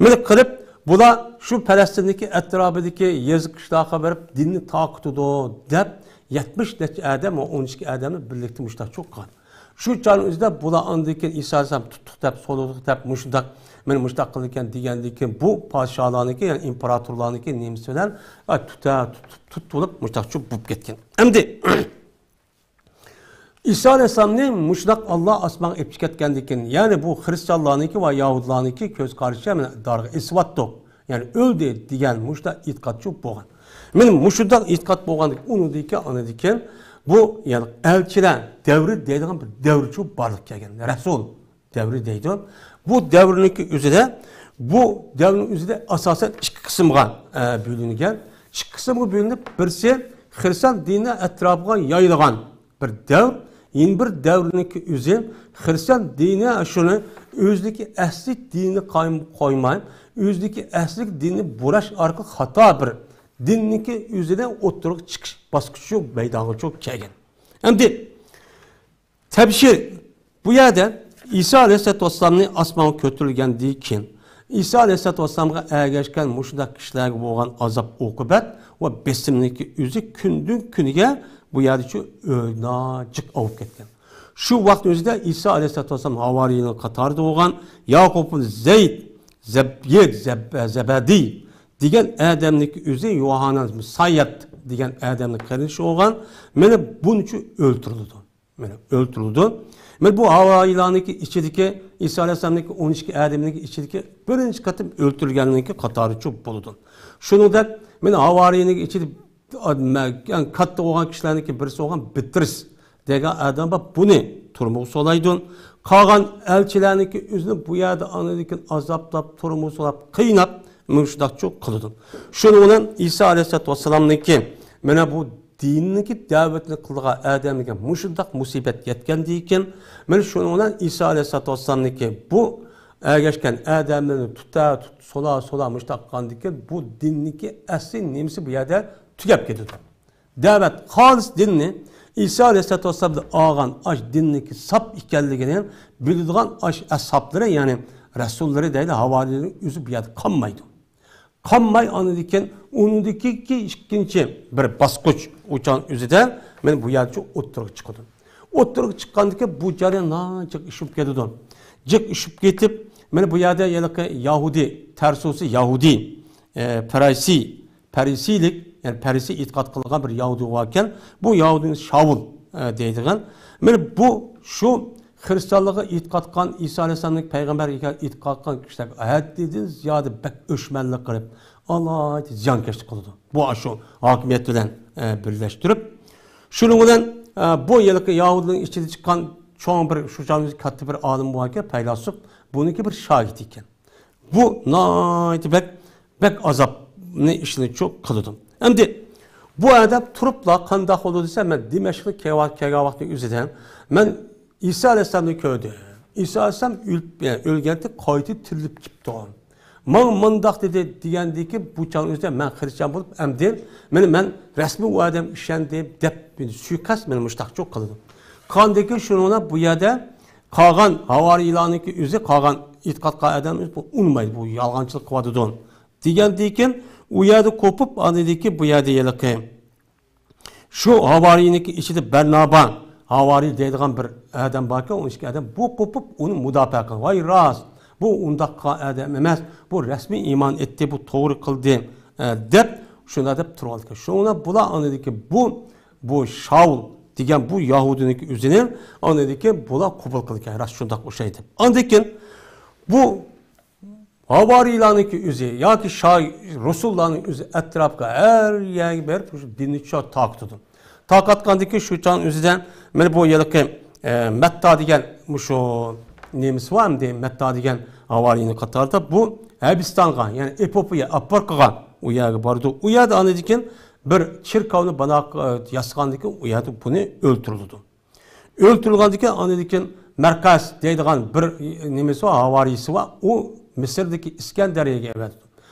مانا قىلىپ، بۇلار شۇ پەلەستىندىكى ئەتراپىدىكى يېزا قىشلاققا بېرىپ دىننى تارقىتىدۇ دەپ، يەتمىش نەچچە ئادەم ۋە ئون ئىككى ئادەمنى بىرلىكتە مۇشتاقچۇ قىلغان. شۇ چاغنىڭ ئۆزىدە بۇلار ئاندىن كېيىن ئىسا ئەلەيھىسسالام تۇتتۇق دەپ، سولىدۇق دەپ، مۇشۇنداق، مانا مۇشۇنداق قىلىدىكەن دېگەندىن كېيىن، بۇ پادىشاھلارنىڭكى، يەنى ئىمپېراتورلارنىڭكى نېمىسى بىلەن، ئا، تۇتا-، تۇت-، تۇتۇلۇپ مۇشۇنداقچۇ بولۇپ كەتكەن. ئەمدى ئىسا ئەلەيھىسسالامنى مۇشۇنداق ئاللا ئاسمانغا ئېلىپ چىقىپ كەتكەندىن كېيىن، يەنى بۇ خىرىستىيانلارنىڭكى ۋە يەھۇدىيلارنىڭكى كۆز قارىشىچە، مانا دارغا ئېسىۋاتتۇق، يەنى ئۆلدى دېگەن مۇشۇنداق ئېتىقادچۇ بولغان. مانا مۇشۇنداق ئېتىقاد بولغاندىن كېيىن، ئۇنىڭدىن كېيىن، ئاندىن كېيىن بۇ، يەنى ئەلچىلەر دەۋرى دەيدىغان بىر دەۋرچۇ بارلىققا كەلگەن. رەسۇل دەۋرى دەيدۇ. بۇ دەۋرنىڭكى ئۆزىدە، بۇ دەۋرنىڭ ئۆزىدە ئاساسەن ئىككى قىسىمغا، ئە، بۆلۈنگەن. ئىككى قىسىمغا بۆلۈنۈپ، بىرسى خىرىستىيان دىنى ئەتراپىغا يايىلغان بىر دەۋر، يەنە بىر دەۋرنىڭكى ئۆزى خىرىستىيان دىنى شۇنى ئۆزىدىكى ئەسلى دىنىنى قايم-، قويماي، ئۆزىدىكى ئەسلى دىنىنى بۇراش ئارقىلىق خاتا بىر دىننىڭكى ئۆزىدە ئوتتۇرىغا چىقىش باسقۇچى مەيدانغا چوق كەلگەن. ئەمدى تەبشىر، بۇ يەردە ئىسا ئەلەيھىسسالاتۇ ۋەسسالامنى ئاسمانغا كۆتۈرۈلگەندىن كېيىن، ئىسا ئەلەيھىسسالاتۇ ۋەسسالامغا ئەگەشكەن مۇشۇنداق كىشىلەرگە بولغان ئازاب ئوقۇبەت ۋە بېسىمنىڭكى ئۆزى كۈندىن كۈنگە بۇ يەردىچۇ ئۆ-، ناجىق ئاۋۇپ كەتكەن. شۇ ۋاقىتنىڭ ئۆزىدە ئىسا ئەلەيھىسسالاتۇ ۋەسسالام ھاۋارىينىڭ قاتارىدا بولغان ياقۇب ئىبن زەيد، زەب-، يەد زەب-، زەبەدىي دېگەن ئادەمنىڭكى ئۆزى يوھانان سايەت دېگەن ئادەمنىڭ قېرىندىشى بولغان، مانا بۇنىچۇ ئۆلتۈرۈلىدۇ. مانا ئۆلتۈرۈلىدۇ. مانا بۇ ھاۋارىيلارنىڭكى ئىچىدىكى، ئىسا ئەلەيھىسسالامنىڭكى ئون ئىككى ئادەمنىڭكى ئىچىدىكى بىرىنچى قېتىم ئۆلتۈرۈلگەننىڭكى قاتارىچۇ بولىدۇ. شۇنىڭدەك، مانا ھاۋارىينىڭكى ئىچىدە، ئا، مە-، يەنى كاتتا بولغان كىشىلەرنىڭكى بىرسى بولغان بىترىس دېگەن ئادەم بار، بۇنى تۈرمىگە سولايدۇ. قالغان ئەلچىلەرنىڭكى ئۆزىنى بۇ يەردە ئاندىن كېيىن ئازابلاپ، تۈرمىگە سولاپ، قىيناپ، مۇشۇنداقچۇ قىلىدۇ. شۇنىڭ بىلەن ئىسا ئەلەيھىسسالاتۇ ۋەسسالامنىڭكى مانا بۇ دىننىڭكى دەۋەتنى قىلىدىغان ئادەمگە مۇشۇنداق مۇسىبەت يەتكەندىن كېيىن، مانا شۇنىڭ بىلەن ئىسا ئەلەيھىسسالاتۇ ۋەسسالامنىڭكى بۇ ئەگەشكەن ئادەملەرنى تۇتا، تۇت، سولا، سولا، مۇشۇنداق قىلغاندىن كېيىن، بۇ دىننىڭكى ئەسلى نېمىسى بۇ يەردە تۈگەپ كېتىدۇ. دەۋەت خالىس دىننى ئىسا ئەلەيھىسسالاتۇ ۋەسسالامدىن ئالغان ئاش دىننىڭكى ساپ ئىكەنلىكىنى بىلىدىغان ئاش ئەسھابلىرى، يەنى رەسۇللىرى دەيلى، ھاۋارىيلىرىنىڭ ئۆزى بۇ يەردە قالمايدۇ. قالماي ئاندىن كېيىن ئۇنىڭدىكى ئىككىنچى بىر باسقۇچ ئۇچان ئۆزىدە مانا بۇ يەردىچۇ ئوتتۇرىغا چىقىدۇ. ئوتتۇرىغا چىققاندىن كېيىن بۇ جەريان ناھايىتى جىق ئىششىپ كېتىدۇ. جىق ئىششىپ كېتىپ، مانا بۇ يەردە ھېلىقى يەھۇدىي، تەرسۇسى يەھۇدىي، ئە، پەرىسىي، پەرىسىيلىك، يەنى پەرىسىي ئېتىقاد قىلغان بىر يەھۇدىي بار ئىكەن. بۇ يەھۇدىينى شاۋۇل، ئە، دەيدىغان. مانا بۇ شۇ خىرىستىيانلىققا ئېتىقاد قىلغان، ئىسا ئەلەيھىسسالامنىڭ پەيغەمبەر ئىكەن ئېتىقاد قىلغان كىشىلەرگە ھەددىدىن زىيادە بەك ئۆچمەنلىك قىلىپ، ئالاھىدە زىيانكەشلىك قىلىدۇ. بۇ ئاشۇ ھاكىمىيەت بىلەن، ئە، بىرلەشتۈرۈپ. شۇنىڭ بىلەن، ئە، بۇ ھېلىقى يەھۇدىينىڭ ئىچىدە چىققان چوڭ بىر، شۇ چاغدا كاتتا بىر ئالىم بار ئىكەن، پەيلاسوپ. بۇنىڭكى بىر شاگىرتى ئىكەن. بۇ ناھايىتى بەك، بەك ئازابنى ئىشلىتىشى قىلىدۇ. ئەمدى بۇ ئادەم تۇرۇپلا قانداق بولىدۇ دېسە، مەن دىمەشققە كەلگەن، كەلگەن ۋاقىتنىڭ ئۆزىدە مەن ئىسا ئەلەيھىسسالامنى كۆردۈم. ئىسا ئەلەيھىسسالام ئۆلۈپ، ئۆلگەنتى قايتا تىرىلىپ كېپتۇ. ماڭا مۇنداق دېدى دېگەندىكى بۇ چاغنىڭ ئۆزىدە مەن خىرىستىيان بولۇپ، ئەمدى مېنى، مەن رەسمىي ئۇ ئادەمگە ئىشەندىم دەپ مېنى سۇيىقەست، مېنى مۇشتاقچۇ قىلىدۇ. قاندىكى شۇنىڭ بۇ يەردە قالغان ھاۋارىيلارنىڭكى ئۆزى، قالغان ئېتىقاد قىلغان ئادەم ئۆزى بۇ ئۇنىمايدۇ، بۇ يالغانچىلىق قىلىۋاتىدۇ دېگەندىكىن، ئۇ يەردە قوپۇپ، ئاندىكى بۇ يەردە ھېلىقى شۇ ھاۋارىينىڭكى ئىچىدە بەرنابا ھاۋارىي دەيدىغان بىر ئادەم باركەن، ئون ئىككى ئادەم، بۇ قوپۇپ ئۇنى مۇداپىئە قىلغان. ۋاي راست، بۇ ئۇنداق قىلغان ئادەم ئەمەس، بۇ رەسمىي ئىمان ئېيتتى، بۇ توغرا قىلدى، ئە، دەپ شۇنداق دەپ تۇرغانىكەن. شۇڭا بۇلار ئاندىكى بۇ، بۇ شاۋۇل دېگەن بۇ يەھۇدىينىڭكى ئۆزىنى ئاندىكى بۇلار قوبۇل قىلىدىكەن، راست شۇنداق ئوخشايدۇ. ئاندىكىن بۇ ھاۋارىيلارنىڭكى ئۆزى ياكى شا-، رۇسۇللارنىڭ ئۆزى ئەتراپقا ھەر يەرگە بېرىپ، شۇ دىننى چا-، تارقىتىدۇ. تارقاتقاندىكى شۇ چاغ ئۆزىدە مانا بۇ ھېلىقى، ئە، مەتتا دېگەن مۇشۇ نېمىسى بار ئەمدى، مەتتا دېگەن ھاۋارىينىڭ قاتارىدا بۇ ھەبىستانغا، يەنى ئېپوپىيە، ئاپرىقىغا ئۇ يەرگە بارىدۇ. ئۇ يەردە ئاندىن كېيىن بىر چېركاۋنى بىنا، ئە، ياسىغاندىن كېيىن ئۇ يەردە بۇنى ئۆلتۈرۈلىدۇ. ئۆلتۈرۈلگەندىن كېيىن، ئاندىن كېيىن مەرقەس دەيدىغان بىر نېمىسى بار، ھاۋارىيسى بار. ئۇ مىسىردىكى ئىسكەندەرىيەگە ئەۋەتىدۇ.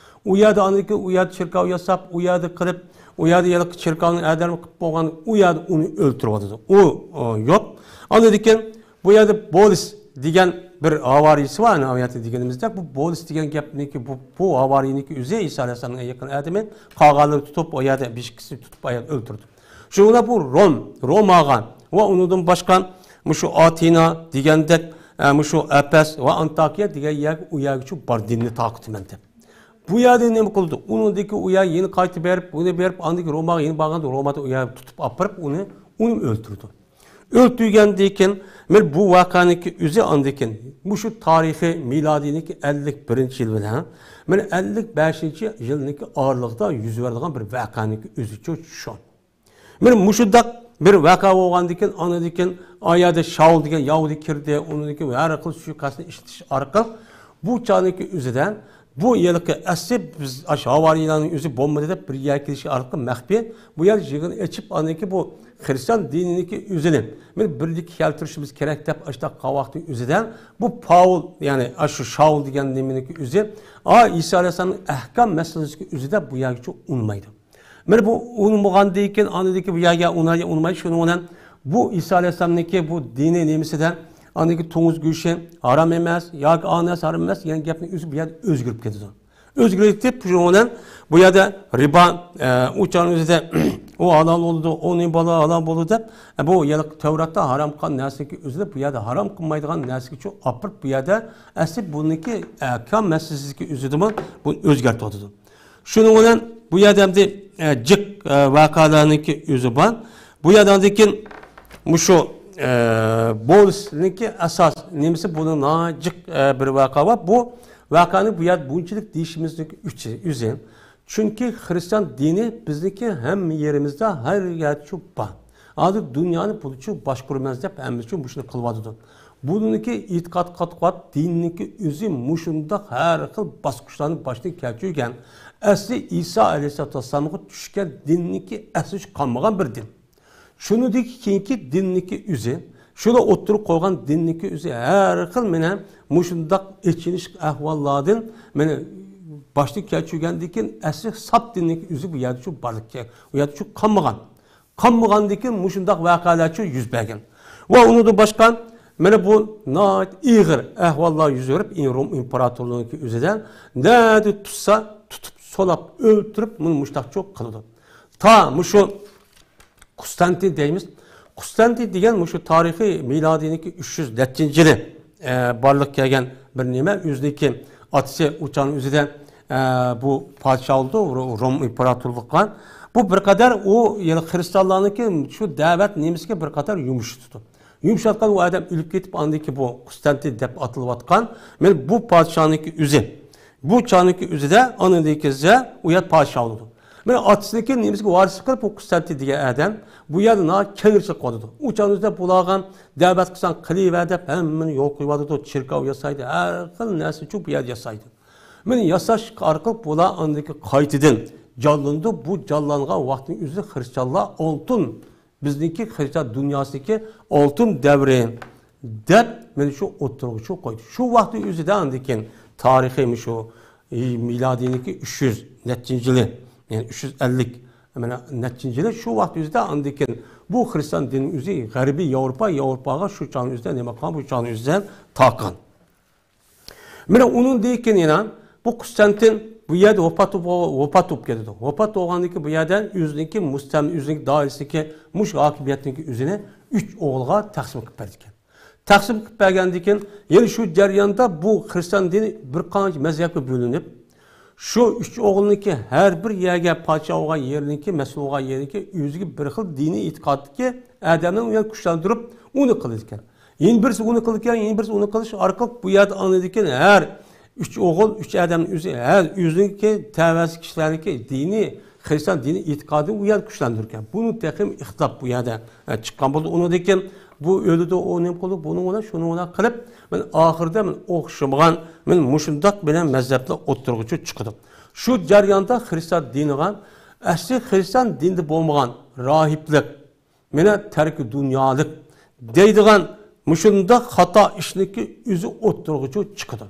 ئۇ يەردە ئاندىن كېيىن ئۇ يەردە چېركاۋ ياساپ، ئۇ يەردە قىلىپ، ئۇ يەردە يەنە چېركاۋنىڭ ئادەملىرى قىلىپ بولغان، ئۇ يەردە ئۇنى ئۆلتۈرۈۋاتىدۇ. ئۇ، ئۇ يوق. ئاندىن كېيىن بۇ يەردە بولىس دېگەن بىر ھاۋارىيسى بار، ئەنە ئۇ يەردە دېگىنىمىزدەك، بۇ بولىس دېگەن گەپنىڭكى، بۇ، بۇ ھاۋارىينىڭكى ئۆزى ئىسا ئەلەيھىسسالامنىڭ ئەڭ يېقىن ئادىمى، قالغانلىرى تۇتۇپ، ئۇ يەردە بىر ئىككىسىنى تۇتۇپ، ئۇ يەردە ئۆلتۈردى. شۇنىڭ بىلەن بۇ روم، روماغا ۋە ئۇنىڭدىن باشقا مۇشۇ ئاتېنا دېگەندەك، ئە، مۇشۇ ئەپەس ۋە ئانتاكىيە دېگەن يەرگە، ئۇ يەرگىچۇ بار دىننى تارقىتىمەن دەپ. بۇ يەردە نېمە قىلىدۇ؟ ئۇنىڭدىكى ئۇ يەر يەنە قايتا بېرىپ، ئۇنى بېرىپ، ئاندىن كېيىن روماغا يەنە بارغاندا، رومادا ئۇ يەرگە تۇتۇپ ئاپىرىپ، ئۇنى، ئۇنى ئۆلتۈرىدۇ. ئۆلتۈرگەندىن كېيىن، مانا بۇ ۋەقەنىڭكى ئۆزى ئاندىن كېيىن، مۇشۇ تارىخىي مىلادىينىڭكى ئەللىك بىرىنچى يىل بىلەن، مانا ئەللىك بەشىنچى يىلنىڭكى ئارىلىقىدا يۈز بېرىدىغان بىر ۋەقەنىڭكى ئۆزىچۇ شۇ. مانا مۇشۇنداق بىر ۋەقە بولغاندىن كېيىن، ئاندىن كېيىن ئا يەردە شاۋۇل دېگەن يەھۇدىي كىردى، ئۇنىڭدىن كېيىن ھەر خىل سۇيىقەستنى ئىشلىتىش ئارقىلىق بۇ چاغنىڭكى ئۆزىدە بۇ ھېلىقى ئەسلى بىز ئاشۇ ھاۋارىيلارنىڭ ئۆزى بولمىدى دەپ بىر يەرگە كېلىشى ئارقىلىق مەخپىي بۇ يەر يىغىن ئېچىپ، ئاندىن كېيىن بۇ خرىستىيان دىنىنىڭكى ئۆزىنى بىر بىرلىككە كەلتۈرۈشىمىز كېرەك دەپ ئاشۇنداق قىلغان ۋاقىتنىڭ ئۆزىدە بۇ پاۋۇل، يەنى ئاشۇ شاۋۇل دېگەن نېمىنىڭكى ئۆزى، ئا، ئىسا ئەلەيھىسسالامنىڭ ئەھكام مەسىلىسىدىكى ئۆزىدە بۇ يەرگىچە ئۇنىمايدۇ. مانا بۇ ئۇنىمىغاندىن كېيىن ئاندىن كېيىن بۇ يەرگە ئۇنايدۇ، ئۇنىمايدۇ. شۇنىڭ بىلەن بۇ ئىسا ئەلەيھىسسالامنىڭكى بۇ دىنىي نېمىسىدە ئاندىن كېيىن توڭۇز گۆشى ھارام ئەمەس ياكى ئا نەرسە ھارام ئەمەس دېگەن گەپنىڭ ئۆزى بۇ يەردە ئۆزگىرىپ كېتىدۇ. ئۆزگىرىپ، شۇنىڭ بىلەن بۇ يەردە رىبا، ئە، ئۇ چاغنىڭ ئۆزىدە ئۇ ھالال بولىدۇ، ئۇنى بالا ھالال بولىدۇ دەپ، ئە، بۇ ھېلىقى تەۋراتتا ھارام قىلغان نەرسىنىڭكى ئۆزىنى بۇ يەردە ھارام قىلمايدىغان نەرسىگىچە ئاپىرىپ، بۇ يەردە ئەسلى بۇنىڭكى ئەھكام مەسىلىسىدىكى ئۆزىدىمۇ بۇنى ئۆزگەرتىۋاتىدۇ. شۇنىڭ بىلەن بۇ يەردە ئەمدى، ئە، جىق، ئە، ۋەقەلەرنىڭكى ئۆزى بار. بۇ يەردە ئاندىن كېيىن مۇشۇ، ئە، بولۇشنىڭكى ئاساس نېمىسى، بۇنىڭ ناھايىتى جىق، ئە، بىر ۋەقە بار. بۇ ۋەقەنى بۇ يەردە بۇنچىلىك دېيىشىمىزنىڭكى ئۈچ-، ئۆزى. چۈنكى خرىستىيان دىنى بىزنىڭكى ھەممە يېرىمىزدە، ھەر يەردە شۇ بار. ھازىر دۇنيانى بۇنىڭچۇ باشقۇرىمىز دەپ ھەممىسى مۇشۇنى قىلىۋاتىدۇ. بۇنىڭكى ئېتىقاد قاتقۇات دىننىڭكى ئۆزى مۇشۇنداق ھەر خىل باسقۇچلارنى باشتىن كەچۈرگەن. ئەسلى ئىسا ئەلەيھىسسالاتۇ ۋەسسالامغا چۈشكەن دىننىڭكى ئەسلى قالمىغان بىر دىن. شۇنىڭدىن كېيىنكى دىننىڭكى ئۆزى، شۇنى ئوتتۇرىغا قويغان دىننىڭكى ئۆزى ھەر خىل مانا مۇشۇنداق ئېچىنىشلىق ئەھۋاللاردىن مانا باشتىن كەچۈرگەندىن كېيىن ئەسلى ساپ دىننىڭكى ئۆزى بۇ يەردە شۇ بارلىققا، بۇ يەردە شۇ قالمىغان. قالمىغاندىن كېيىن مۇشۇنداق ۋەقەلەرچۇ يۈز بەرگەن. ۋە ئۇنىڭدىن باشقا، مانا بۇ ناھايىتى ئېغىر ئەھۋاللار يۈز بېرىپ، ئىم-، روم ئىمپېراتورلۇقىنىڭكى ئۆزىدە نەدە تۇتسا، تۇتۇپ، سولاپ، ئۆلتۈرۈپ، مۇنى مۇشتاقچۇ قىلىدۇ. تا مۇشۇ قۇستانتىن دەيمىز. قۇستانتىن دېگەن مۇشۇ تارىخىي مىلادىينىڭكى ئۈچ يۈز نەچچىنچى يىلى، ئە، بارلىققا كەلگەن بىر نېمە، ئۆزىنىڭكى ئاتىسى ئۇچان ئۆزىدە، ئە، بۇ پادىشاھ بولىدۇ، رو-، روم ئىمپېراتورلۇققا. بۇ بىر قەدەر ئۇ، يەنى خرىستىيانلارنىڭكى شۇ دەۋەت نېمىسىگە بىر قەدەر يۇمشىتىدۇ. يۇمشاتقان ئۇ ئادەم ئۆلۈپ كېتىپ، ئاندىن كېيىن بۇ قۇستانتىن دەپ ئاتىلىۋاتقان. مانا بۇ پادىشاھنىڭكى ئۆزى. بۇ چاغنىڭكى ئۆزىدە ئاندىن كېيىن ئۇ يەر پادىشاھ بولىدۇ. مانا ئاتىسىنىڭكى نېمىسىگە ۋارىسلىق قىلىپ، بۇ قۇستانتىن دېگەن ئادەم بۇ يەردە ناھايىتى كەڭرىچىلىك قىلىۋاتىدۇ. ئۇ چاغنىڭ ئۆزىدە بۇلارغا دەۋەت قىلساڭ قىلىۋەر دەپ ھەممىنى يول قويۇۋاتىدۇ. چېركاۋ ياسايدۇ، ھەر خىل نەرسىنى بۇ يەردە ياسايدۇ. مانا ياساش ئارقىلىق بۇلار ئاندىن كېيىن قايتىدىن جانلىنىدۇ. بۇ جانلانغان ۋاقىتنىڭ ئۆزىدە خرىستىيانلار ئالتۇن، بىزنىڭكى خرىستىيان دۇنياسىدىكى ئالتۇن دەۋرى دەپ، مانا شۇ ئوتتۇرىغا شۇ قويدى. شۇ ۋاقىتنىڭ ئۆزىدە ئاندىن كېيىن تارىخىي شۇ، ئى، مىلادىينىڭكى ئۈچ يۈز نەچچىنچى يىلى، يەنى ئۈچ يۈز ئەللىك، مانا، نەچچىنچى يىلى، شۇ ۋاقىت ئۆزىدە ئاندىن كېيىن بۇ خرىستىيان دىنىنىڭ ئۆزى غەربىي ياۋروپا، ياۋروپاغا شۇ چاغنىڭ ئۆزىدە نېمە قىلغان، بۇ چاغنىڭ ئۆزىدە تارقىغان. مانا ئۇنىڭدىن كېيىن يەنە بۇ قۇستانتىن بۇ يەردە ۋاپات بو-، ۋاپات بولۇپ كېتىدۇ. ۋاپات بولغاندىن كېيىن بۇ يەردە ئۆزىنىڭكى مۇستەم-، ئۆزىنىڭكى دائىرىسىدىكى مۇشۇ ھاكىمىيەتنىڭكى ئۆزىنى ئۈچ ئوغۇلغا تەقسىم قىلىپ بەردىكەن. تەقسىم قىلىپ بەرگەندىن كېيىن يەنە شۇ جەرياندا بۇ خرىستىيان دىنى بىر قانچە مەزھەپكە بۆلۈنۈپ، شۇ ئۈچ ئوغۇلنىڭكى ھەر بىر يەرگە پادىشاھ بولغان يېرىنىڭكى، مەسئۇل بولغان يېرىنىڭكى ئۆزىگە بىر خىل دىنىي ئېتىقادتىكى ئادەمنى ئۇ يەردە كۈچلەندۈرۈپ ئۇنى قىلىدىكەن. يەنە بىرسى ئۇنى قىلىدىكەن، يەنە بىرسى ئۇنى قىلىش ئارقىلىق بۇ يەردە ئاندىن كېيىن ھەر ئۈچ ئوغۇل، ئۈچ ئادەمنىڭ ئۆزى ھەر ئۆزىنىڭكى تەۋەسى كىشىلەرنىڭكى دىنىي، خرىستىيان دىنىي ئېتىقادىنى ئۇ يەردە كۈچلەندۈرگەن. بۇنىڭ تېخىمۇ ئىختىلاپ بۇ يەردە، ئە، چىققان بولدى. ئۇنىڭدىن كېيىن بۇ ئۆلىدۇ، ئۇ نېمە قىلىدۇ، بۇنىڭ بىلەن شۇنىڭ بىلەن قىلىپ، مانا ئاخىرىدا مانا ئوخشىمىغان، مانا مۇشۇنداق بىلەن مەزھەپلەر ئوتتۇرىغىچە چىقىدۇ. شۇ جەرياندا خرىستىيان دىنىغا، ئەسلى خرىستىيان دىنىدا بولمىغان راھىبلىق، مانا تەركى دۇنيالىق دەيدىغان مۇشۇنداق خاتا ئىشنىڭكى ئۆزى ئوتتۇرىغىچە چىقىدۇ.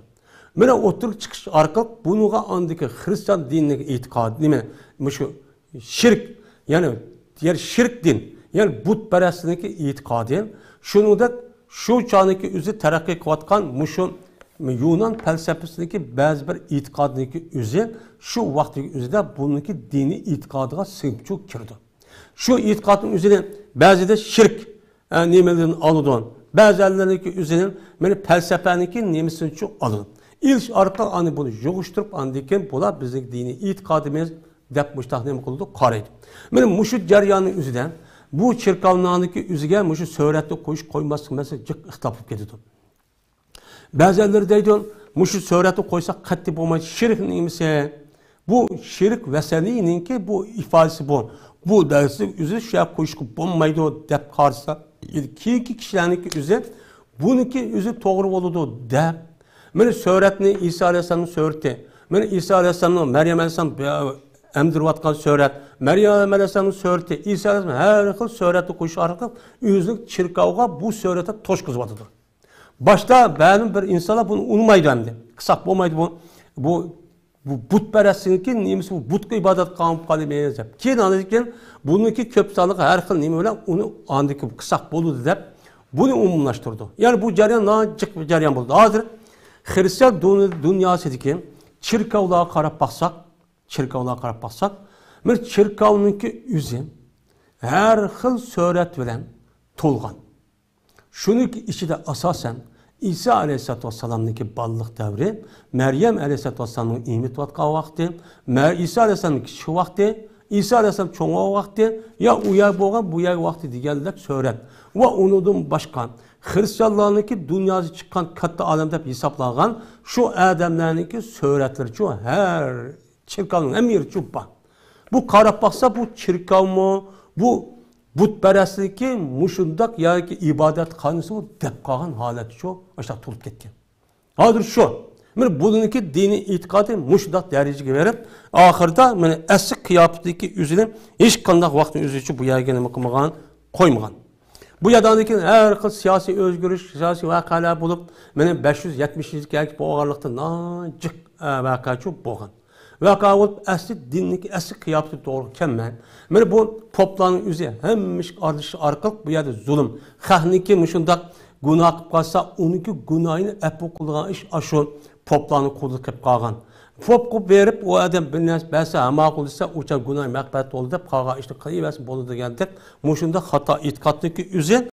مانا ئوتتۇرىغا چىقىش ئارقىلىق بۇنىڭغا ئاندىكى خرىستىيان دىنىنىڭ ئېتىقادى نېمە؟ مۇشۇ شىرك، يەنى، يەنى شىرك دىن، يەنى بۇتپەرەسلىكنىڭكى ئېتىقادى. شۇنىڭدەك شۇ چاغنىڭكى ئۆزى تەرەققىي قىلىۋاتقان مۇشۇ يۇنان پەلسەپىسىنىڭكى بەزى بىر ئېتىقادىنىڭكى ئۆزى شۇ ۋاقىتنىڭكى ئۆزىدە بۇنىڭكى دىنىي ئېتىقادىغا سىڭىپچۇ كىرىدۇ. شۇ ئېتىقادنىڭ ئۆزىنى بەزىدە شىرك، ئە، نېمىلىرىنى ئالىدۇ. بەزىلىرىنىڭكى ئۆزىنى، مانا، پەلسەپەنىڭكى نېمىسىنىچۇ ئالىدۇ. ئېلىش ئارقىلىق ئاندىن بۇنى يىغىشتۇرۇپ، ئاندىن كېيىن بۇلار بىزنىڭ دىنىي ئېتىقادىمىز دەپ مۇشۇنداق نېمە قىلىدۇ، قارايدۇ. مانا مۇشۇ جەرياننىڭ ئۆزىدە بۇ چېركاۋنىڭكى ئۆزىگە مۇشۇ سۆرەتنى قويۇش، قويماسلىق مەسىلىسى جىق ئىختىلاپ بولۇپ كېتىدۇ. بەزىلىرى دەيدۇ، مۇشۇ سۆرەتنى قويساق قەتئىي بولمايدۇ. شىرك نېمىسى؟ بۇ شىرك ۋەسەنىينىڭكى بۇ ئىپادىسى بۇ. بۇ دەرسنى ئۆزى شۇ يەرگە قويۇشقا بولمايدۇ دەپ قارىسا، كېيىنكى كىشىلەرنىڭكى ئۆزى بۇنىڭكى ئۆزى توغرا بولىدۇ دەپ، مانا سۆرەتنى، ئىسا ئەلەيھىسسالامنىڭ سۆرىتى، مانا ئىسا ئەلەيھىسسالامنىڭ، مەريەم ئەلەيھىسسالام ئەمدۈرۈۋاتقان سۈرەت، مەريەم ئەلەيھىسسالامنىڭ سۈرىتى، ئىسا ئەلەيھىسسالام ھەر خىل سۈرەتنى قويۇش ئارقىلىق ئۆزىنىڭ چېركاۋغا بۇ سۈرەتنى توشقۇزۇۋاتىدۇ. باشتا مەلۇم بىر ئىنسانلار بۇنى ئۇنىمايدۇ ئەمدى. قىلساق بولمايدۇ بۇ، بۇ، بۇ بۇتپەرەسلىكنىڭكى نېمىسى، بۇ بۇتقا ئىبادەت قىلىپ قالىمىز دەپ. كېيىن ئاندىن كېيىن بۇنىڭكى كۆپ سانلىق ھەر خىل نېمە بىلەن ئۇنى ئاندىكى قىلساق بولىدۇ دەپ بۇنى ئومۇملاشتۇردى. يەنى بۇ جەريان ناھايىتى جىق بىر جەريان بولدى. ھازىر خرىستىيان دۇنيا-، دۇنياسىدىكى چېركاۋلارغا قاراپ باقساق، چېركاۋلارغا قاراپ باقساق، بىر چېركاۋنىڭكى ئۆزى ھەر خىل سۈرەت بىلەن تولغان. شۇنىڭكى ئىچىدە ئاساسەن ئىسا ئەلەيھىسسالاتۇ ۋەسسالامنىڭكى بالىلىق دەۋرى، مەريەم ئەلەيھىسسالاتۇ ۋەسسالامنىڭ ئېمىتىۋاتقان ۋاقتى، مە-، ئىسا ئەلەيھىسسالامنىڭ كىچىك ۋاقتى، ئىسا ئەلەيھىسسالام چوڭ ۋاقتى، يا ئۇ يەر بولغان، بۇ يەر ۋاقتى دېگەندەك سۈرەت. ۋە ئۇنىڭدىن باشقا خرىستىيانلارنىڭكى دۇنياسى چىققان كاتتا ئالەم دەپ ھېسابلانغان شۇ ئادەملەرنىڭكى سۈرەتلىرىچۇ ھەر چېركاۋنىڭ ھەممە يېرىچۇ بار. بۇ قاراپ باقسا، بۇ چېركاۋمۇ، بۇ بۇتپەرەسلىكى مۇشۇنداق ياكى ئىبادەتخانىسىمۇ دەپ قالغان ھالەتتىچۇ ئاشۇنداق تولۇپ كەتكەن. ھازىر شۇ. مانا بۇنىڭكى دىنىي ئېتىقادى مۇشۇنداق دەرىجىگە بېرىپ، ئاخىرىدا مانا ئەسلى قىياپىتىدىكى ئۆزىنى ھېچقانداق ۋاقىتنىڭ ئۆزىچۇ بۇ يەرگە نېمە قىلمىغان، قويمىغان. بۇ يەردە ئاندىن كېيىن ھەر خىل سىياسىي ئۆزگىرىش، سىياسىي ۋەقەلەر بولۇپ، مانا بەش يۈز يەتمىش يىل كېيىن بولغانلىقتا ناھايىتى جىق، ئە، ۋەقەچۇ بولغان. ۋەقە بولۇپ، ئەسلى دىننىڭكى ئەسلى قىياپىتى توغرا كەلمەي. مانا بۇ پوپلارنىڭ ئۆزى ھەممە ئىشقا ئارىلىشىش ئارقىلىق بۇ يەردە زۇلۇم. خەقنىڭكى مۇشۇنداق گۇناھ قىلىپ قالسا، ئۇنىڭكى گۇناھىنى ئەپۇ قىلىدىغان ئىش ئاشۇ پوپلارنىڭ قولىدا قېلىپ قالغان. پوپقا بېرىپ، ئۇ ئادەم بىر نەرسە بەرسە، ھە، ماقۇل دېسە، ئۇچان گۇناھى مەغپىرەت بولدى دەپ قالغان ئىشنى قىلىۋەرسە بولىدۇ دېگەندەك، مۇشۇنداق خاتا ئېتىقادنىڭكى ئۆزى